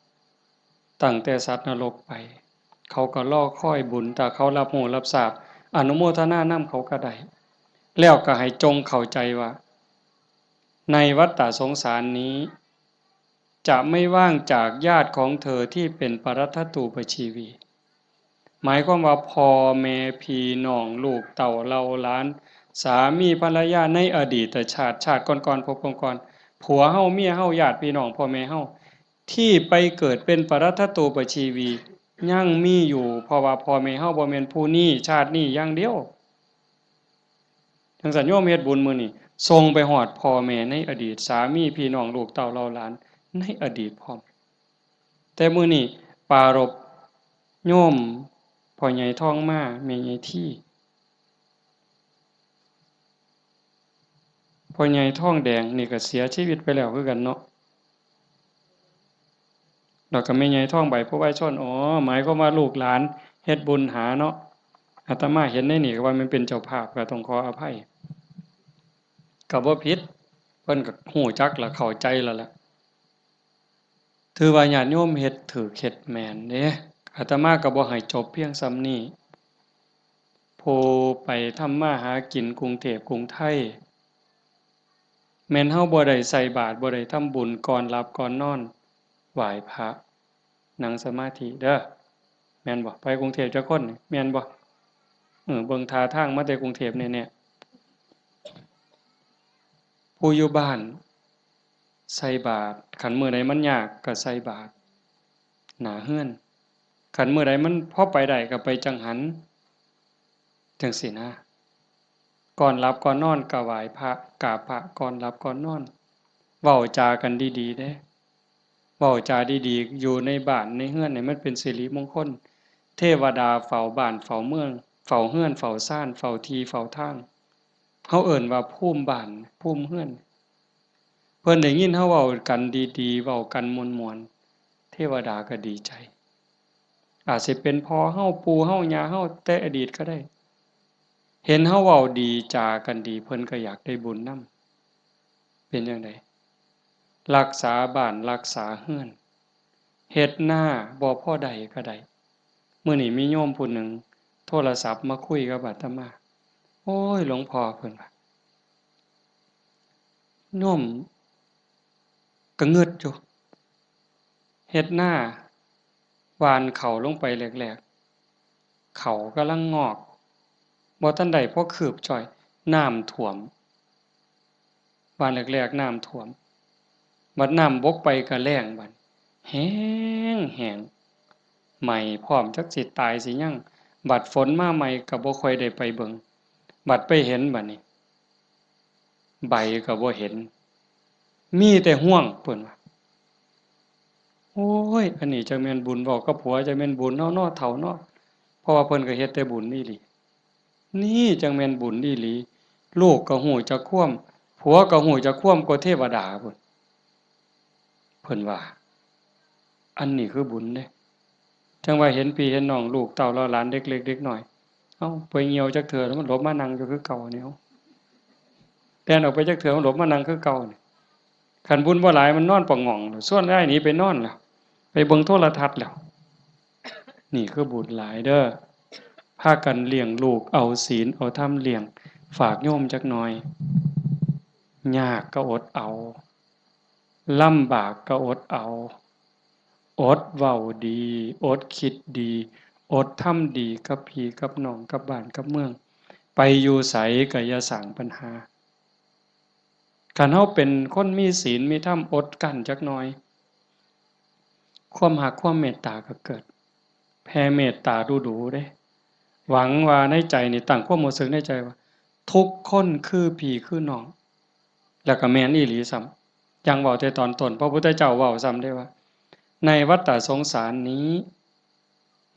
ตั้งแต่สัตว์นรกไป เขาก็รอคอยบุญ ถ้าเขารับรู้รับทราบ อนุโมทนานำเขาก็ได้ แล้วก็ให้จงเข้าใจว่า ในวัฏฏะสงสารนี้ จะไม่ว่างจากญาติของเธอที่เป็นปรัตถตูปชีวี หมายความว่าพ่อแม่พี่น้องลูกเต้าเหล่าหลาน สามีภรรยาในอดีตชาติ ชาติก่อนๆ ภพก่อนๆ ผัวเฮา เมียเฮา ญาติพี่น้องพ่อแม่เฮา ที่ไปเกิดเป็นปรัตถตูปชีวี ยังมีอยู่ เพราะว่าพ่อแม่เฮาบ่แม่นผู้นี้ชาตินี้อย่างเดียว จั่งซั้นโยมเฮ็ดบุญมื้อนี้ ส่งไปฮอดพ่อแม่ในอดีต สามีพี่น้องลูกเต้าเหล่าหลานในอดีตพร้อม แต่มื้อนี้ปรารภโยมพ่อใหญ่ทองมา แม่ใหญ่ที พ่อใหญ่ทองแดงนี่ก็เสียชีวิตไปแล้วคือกันเนาะ แล้วก็แม่ใหญ่ทองใบ ผู้วายชน อ๋อ หมายความว่าลูกหลานเฮ็ดบุญหาเนาะ อาตมาเห็นในนี่ก็ว่ามันเป็นเจ้าภาพ ก็ต้องขออภัย ก็บ่ผิด เพิ่นก็ฮู้จักและเข้าใจแล้วล่ะ ถือว่าญาติโยมเฮ็ดถูกเฮ็ดแม่นเด้ อาตมาก็บ่ให้จบเพียงส่ำนี้ ผู้ไปทำมาหากินกรุงเทพกรุงไทย แม่นเฮาบ่ได้ใส่บาตร บ่ได้ทำบุญ ก่อนหลับก่อนนอนไหว้พระ นั่งสมาธิเด้อ แม่นบ่ ไปกรุงเทพจักคนนี่ แม่นบ่ เออ เบิ่งท่าทางมาแต่กรุงเทพแน่ๆ ผู้อยู่บ้านใส่บาตร คันมื้อใดมันยากก็ใส่บาตรหน้าเฮือน คันมื้อใดมันพอไปได้ก็ไปจังหัน จั่งซี้นะ ก่อนหลับก่อนนอนก็ไหว้พระ กราบพระก่อนหลับก่อนนอน เว้าจากันดีๆ เด้ เว้าจาดีๆ อยู่ในบ้านในเฮือนนี่มันเป็นสิริมงคล เทวดาเฝ้าบ้านเฝ้าเมือง เฝ้าเฮือนเฝ้าซาน เฝ้าที่เฝ้าทาง เฮาเอิ้นว่าภูมิบ้าน ภูมิเฮือน เพิ่นได้ยินเฮาเว้ากันดีๆ เว้ากันม่วนๆ เทวดาก็ดีใจ อาจสิเป็นพ่อเฮา ปู่เฮา ย่าเฮา แต่อดีตก็ได้ เห็นเฮาเว้าดี จากันดี เพิ่นก็อยากได้บุญนำ เป็นจั่งใด รักษาบ้าน รักษาเฮือน เฮ็ดนา บ่พอได้ก็ได้ มื้อนี้มีโยมผู้หนึ่งโทรศัพท์มาคุยกับอาตมา โอ้ย หลวงพ่อ เพิ่นว่า โยมก็งึดอยู่ เฮ็ดนา หว่านข้าวลงไปแรกๆ ข้าวกำลังงอก บ่ทันได้พอคืบจ้อย น้ำท่วม หว่านแรกๆ น้ำท่วม บัดน้ำบกไปก็แล้งบัด แห้งแห้ง ไหม้พร้อม จักสิตายสิหยัง บัดฝนมาใหม่ก็บ่ค่อยได้ไปเบิ่ง บัดไปเห็นบัดนี้ ใบก็บ่เห็น มีแต่ฮวง เพิ่นว่า โอ้ย อันนี้จักแม่นบุญ เว้ากับผัวจักแม่นบุญเนาะ เนาะ เฒ่าเนาะ เพราะว่าเพิ่นก็เฮ็ดแต่บุญอีหลี นี่จักแม่นบุญอีหลี ลูกก็ฮู้จักความ ผัวก็ฮู้จักความกว่าเทวดาพุ้น เพิ่นว่า อันนี้คือบุญเด้ จั่งว่าเห็นพี่เห็นน้อง ลูกเต้าเหล่าหลาน เด็กเล็กเด็กน้อย เอ้า ไปเหี่ยวจักเทื่อ มันหลบมานั่งอยู่คือเก่านี่ เอ้า แล่นออกไปจักเทื่อ มันหลบมานั่งคือเก่านี่ คันบุญบ่หลาย มันนอนปะหง่อง ชวนอ้ายหนีไปนอนแล้ว ไปเบิ่งโทรทัศน์แล้ว นี่คือบุญหลายเด้อ พากันเลี้ยงลูก เอาศีลเอาธรรมเลี้ยง ฝากโยมจักหน่อย ยากก็อดเอา ลำบากก็อดเอา อดเว้าดี อดคิดดี อดทำดีกับพี่กับน้อง กับบ้านกับเมือง ไปอยู่ไสก็อย่าสร้างปัญหา คันเฮาเป็นคนมีศีลมีธรรม อดกลั้นจักหน่อย ความฮักความเมตตาก็เกิด แผ่เมตตาดูๆ เด้ หวังว่าในใจนี่ ตั้งความรู้สึกในใจว่า ทุกคนคือพี่คือน้อง แล้วก็แม่นอีหลีซ้ำ อย่างเว้าแต่ตอนต้น พระพุทธเจ้าเว้าซ้ำเด้ว่า ในวัฏฏะสงสารนี้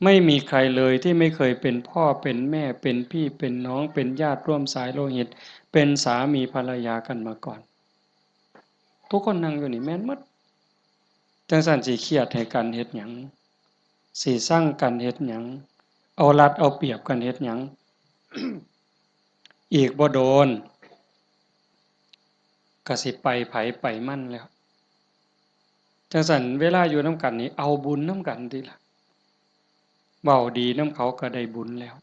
ไม่มีใครเลยที่ไม่เคยเป็นพ่อเป็นแม่ เป็นพี่เป็นน้อง เป็นญาติร่วมสายโลหิต เป็นสามีภรรยากันมาก่อน ทุกคนนั่งอยู่นี่แม่นหมด จั่งซั้นสิเครียดให้กันเฮ็ดหยัง สิซังกันเฮ็ดหยัง เอารัดเอาเปรียบกันเฮ็ดหยัง อีกบ่โดน ก็สิไปไผไปมันแล้ว จั่งซั้นเวลาอยู่นำกันนี่ เอาบุญนำกันติล่ะ เว้าดีนำเขาก็ได้บุญแล้ว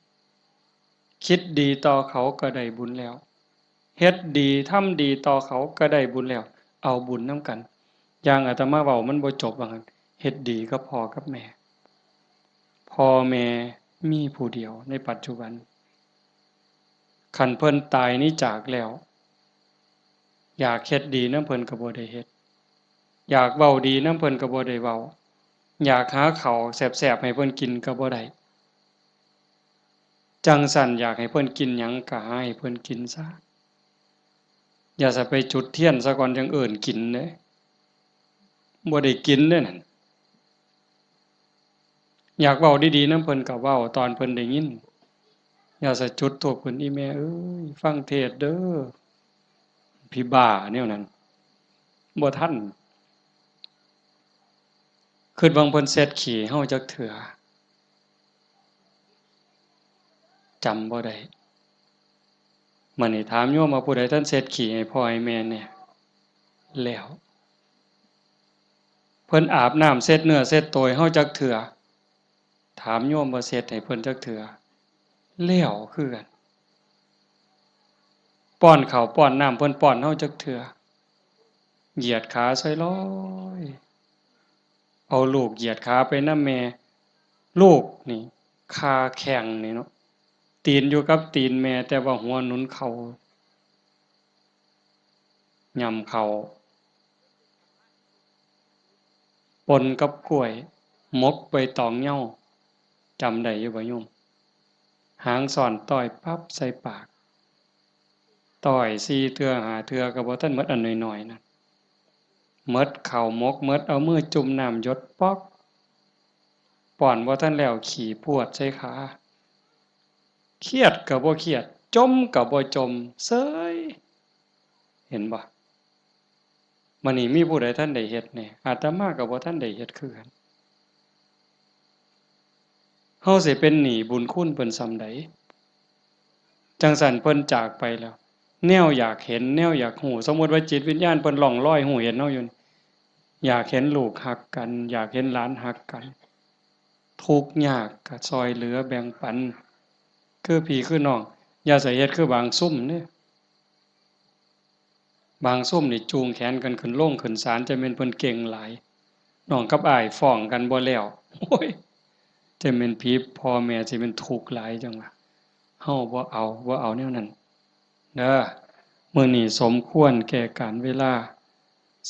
คิดดีต่อเขาก็ได้บุญแล้ว เฮ็ดดีทำดีต่อเขาก็ได้บุญแล้ว เอาบุญนำกัน อย่างอาตมาเว้ามันบ่จบว่างั้น เฮ็ดดีกับพ่อกับแม่ พ่อแม่มีผู้เดียวในปัจจุบัน คันเพิ่นตายหนีจากแล้ว อยากเฮ็ดดีนำเพิ่นก็บ่ได้เฮ็ด อยากเว้าดีนำเพิ่นก็บ่ได้เว้า อยากหาข้าวแซ่บๆ ให้เพิ่นกินก็บ่ได้ จั่งซั้นอยากให้เพิ่นกินหยังก็หาให้เพิ่นกินซะ อย่าซะไปจุดเทียนซะก่อนจั่งเอิ้นกินเด้ บ่ได้กินเด้นั่น อยากเว้าดีๆนำเพิ่นก็เว้าตอนเพิ่นได้ยิน อย่าซะจุดธูปขึ้น อีแม่เอ้ย ฟังเทศน์เด้อ ผีบ้าแนวนั้น บ่ทัน คิดเบิ่งเพิ่นเช็ดขี้ให้เฮาจักเทื่อ จำบ่ได้ มื้อนี้ถามโยมว่าผู้ใดทันเช็ดขี้ให้พ่อให้แม่แหน่ แล้ว เพิ่นอาบน้ำเช็ดเนื้อเช็ดตัวให้เฮาจักเทื่อ ถามโยมว่าเช็ดให้เพิ่นจักเทื่อ แล้วคือกัน ป้อนข้าวป้อนน้ำเพิ่นป้อนเฮาจักเทื่อ เหยียดขาใส่ลอย เอาลูกเหยียดขาไปนำแม่ ลูกนี่ คาแข้งนี่เนาะ ตีนอยู่กับตีนแม่ แต่ว่าหัวหนุนเข่า ย่ำเข่า ปนกับกล้วย หมกใบตองเหย้า จำได้อยู่บ่โยม หางซ้อนต้อยปั๊บใส่ปาก ต้อยสี่เทื่อห้าเทื่อก็บ่ทันหมดอันน้อยๆนั่น หมดข้าวหมก หมดเอามือจุ่มน้ำหยดป๊อก ป้อนบ่ทันแล้วขี้พรวดใส่ขา เครียดก็บ่เครียด จ่มก็บ่จ่ม เซย เห็นบ่ มื้อนี้มีผู้ใดทันได้เฮ็ดแหน่ อาตมาก็บ่ทันได้เฮ็ดคือกัน เฮาสิเป็นหนี้บุญคุณเพิ่นส่ำใด จั่งซั้นเพิ่นจากไปแล้ว แนวอยากเห็น แนวอยากฮู้ สมมุติว่าจิตวิญญาณเพิ่นล่องลอยฮู้เห็นเฮาอยู่นี่ อยากเห็นลูกฮักกัน อยากเห็นหลานฮักกัน ทุกข์ยากก็ซ่อยเหลือแบ่งปัน คือพี่คือน้อง อย่าใส่เฮ็ดคือบางซุมเด้ บางซุมนี่จูงแขนกันขึ้นโรงขึ้นศาล จั่งแม่นเพิ่นเก่งหลาย น้องกับอ้ายฟ้องกันบ่แล้ว โอ้ย จั่งแม่นผีพ่อแม่สิแม่นทุกข์หลายจั่งว่า เฮาบ่เอา บ่เอาแนวนั้นเด้อ มื้อนี้สมควรแก่กาลเวลา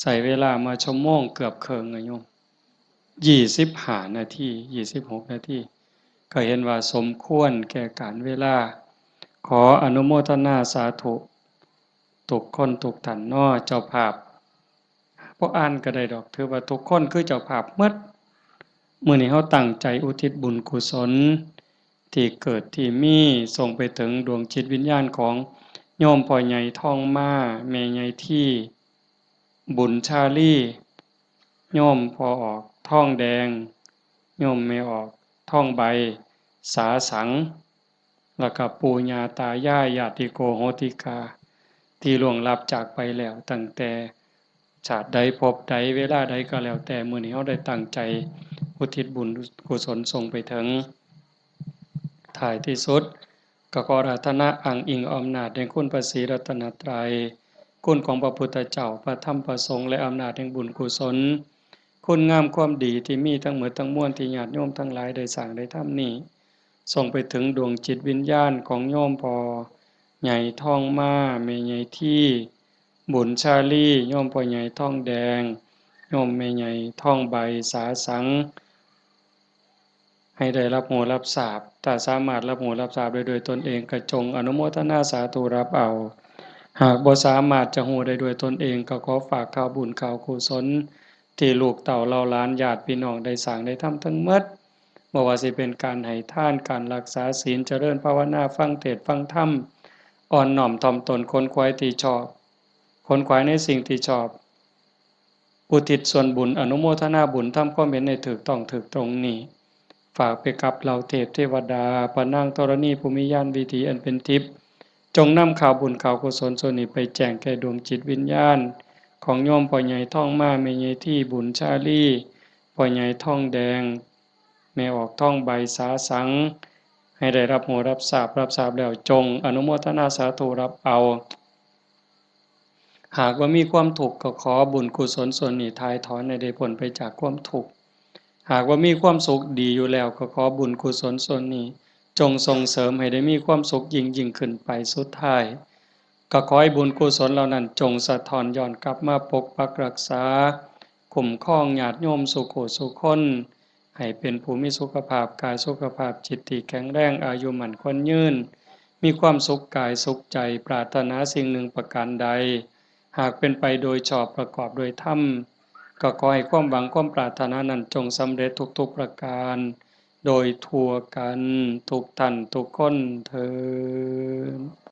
ใช้เวลามาชั่วโมงเกือบครึ่งอะโยม ยี่สิบห้านาที ยี่สิบหกนาที ก็เห็นว่าสมควรแก่กาลเวลา ขออนุโมทนาสาธุ ทุกคนทุกท่านเนาะ เจ้าภาพ บ่อ่านก็ได้ดอก ถือว่าทุกคนคือเจ้าภาพหมด มื้อนี้เฮาตั้งใจอุทิศบุญกุศล ที่เกิดที่มี ส่งไปถึงดวงจิตวิญญาณของโยมพ่อใหญ่ทองมา แม่ใหญ่ที บุญชาลี โยมพ่อออกทองแดง โยมแม่ออกทองใบ สาสัง แล้วก็ปู่ย่าตายาย ญาติโกโหติกา ที่ล่วงลับจากไปแล้ว ตั้งแต่ชาติใดภพใดเวลาใดก็แล้วแต่ มื้อนี้เฮาได้ตั้งใจอุทิศบุญกุศลส่งไปถึง ท้ายที่สุด ก็ขออาราธนาอ้างอิงอำนาจแห่งคุณพระศรีรัตนตรัย คุณของพระพุทธเจ้า พระธรรม พระสงฆ์ และอำนาจแห่งบุญกุศล คุณงามความดีที่มีทั้งหมดทั้งมวลที่ญาติโยมทั้งหลายได้สร้างได้ทำนี้ ส่งไปถึงดวงจิตวิญญาณของโยมพ่อใหญ่ทองมา แม่ใหญ่ที บุญชาลี โยมพ่อใหญ่ทองแดง โยมแม่ใหญ่ทองใบ สาสัง ให้ได้รับรู้รับทราบ ถ้าสามารถรับรู้รับทราบได้ด้วยตนเอง ก็จงอนุโมทนาสาธุรับเอา หากบ่สามารถจะรู้ได้ด้วยตนเอง ก็ขอฝากข่าวบุญข่าวกุศล ที่ลูกเต้าเหล่าหลานญาติพี่น้องได้สร้างได้ทำทั้งหมด บ่ว่าสิเป็นการให้ทาน การรักษาศีล เจริญภาวนา ฟังเทศน์ฟังธรรม อ่อนน้อมถ่อมตน ขนขวายที่ชอบ ขนขวายในสิ่งที่ชอบ อุทิศส่วนบุญ อนุโมทนาบุญ ทำความเห็นให้ถูกต้องถูกตรงนี้ ฝากไปกับเหล่าเทพเทวดา พระนางธรณีผู้มีญาณวิถีอันเป็นทิพย์ จงนำข่าวบุญข่าวกุศลส่วนนี้ไปแจ้งแก่ดวงจิตวิญญาณ ของโยมพ่อใหญ่ทองมา แม่ใหญ่ที บุญชาลี พ่อใหญ่ทองแดง แม่ออกทองใบ สาสัง ให้ได้รับรู้รับทราบ รับทราบแล้วจงอนุโมทนาสาธุรับเอา หากว่ามีความทุกข์ก็ขอบุญกุศลส่วนนี้ถ่ายถอนให้ได้พ้นไปจากความทุกข์ หากว่ามีความสุขดีอยู่แล้วก็ขอบุญกุศลส่วนนี้ จงส่งเสริมให้ได้มีความสุขยิ่งยิ่งขึ้นไป สุดท้าย ก็ขอให้บุญกุศลเหล่านั้นจงสะท้อนย้อนกลับมาปกปักรักษา คุ้มครองญาติโยมสู่ผู้สู่คน ให้เป็นผู้มีสุขภาพกายสุขภาพจิตที่แข็งแรง อายุมั่นขวัญยืน มีความสุขกายสุขใจ ปรารถนาสิ่งหนึ่งประการใด หากเป็นไปโดยชอบประกอบโดยธรรม ก็ขอให้ความหวังความปรารถนานั้นจงสำเร็จทุกๆประการ โดยทั่วกันทุกท่านทุกคนเทอญ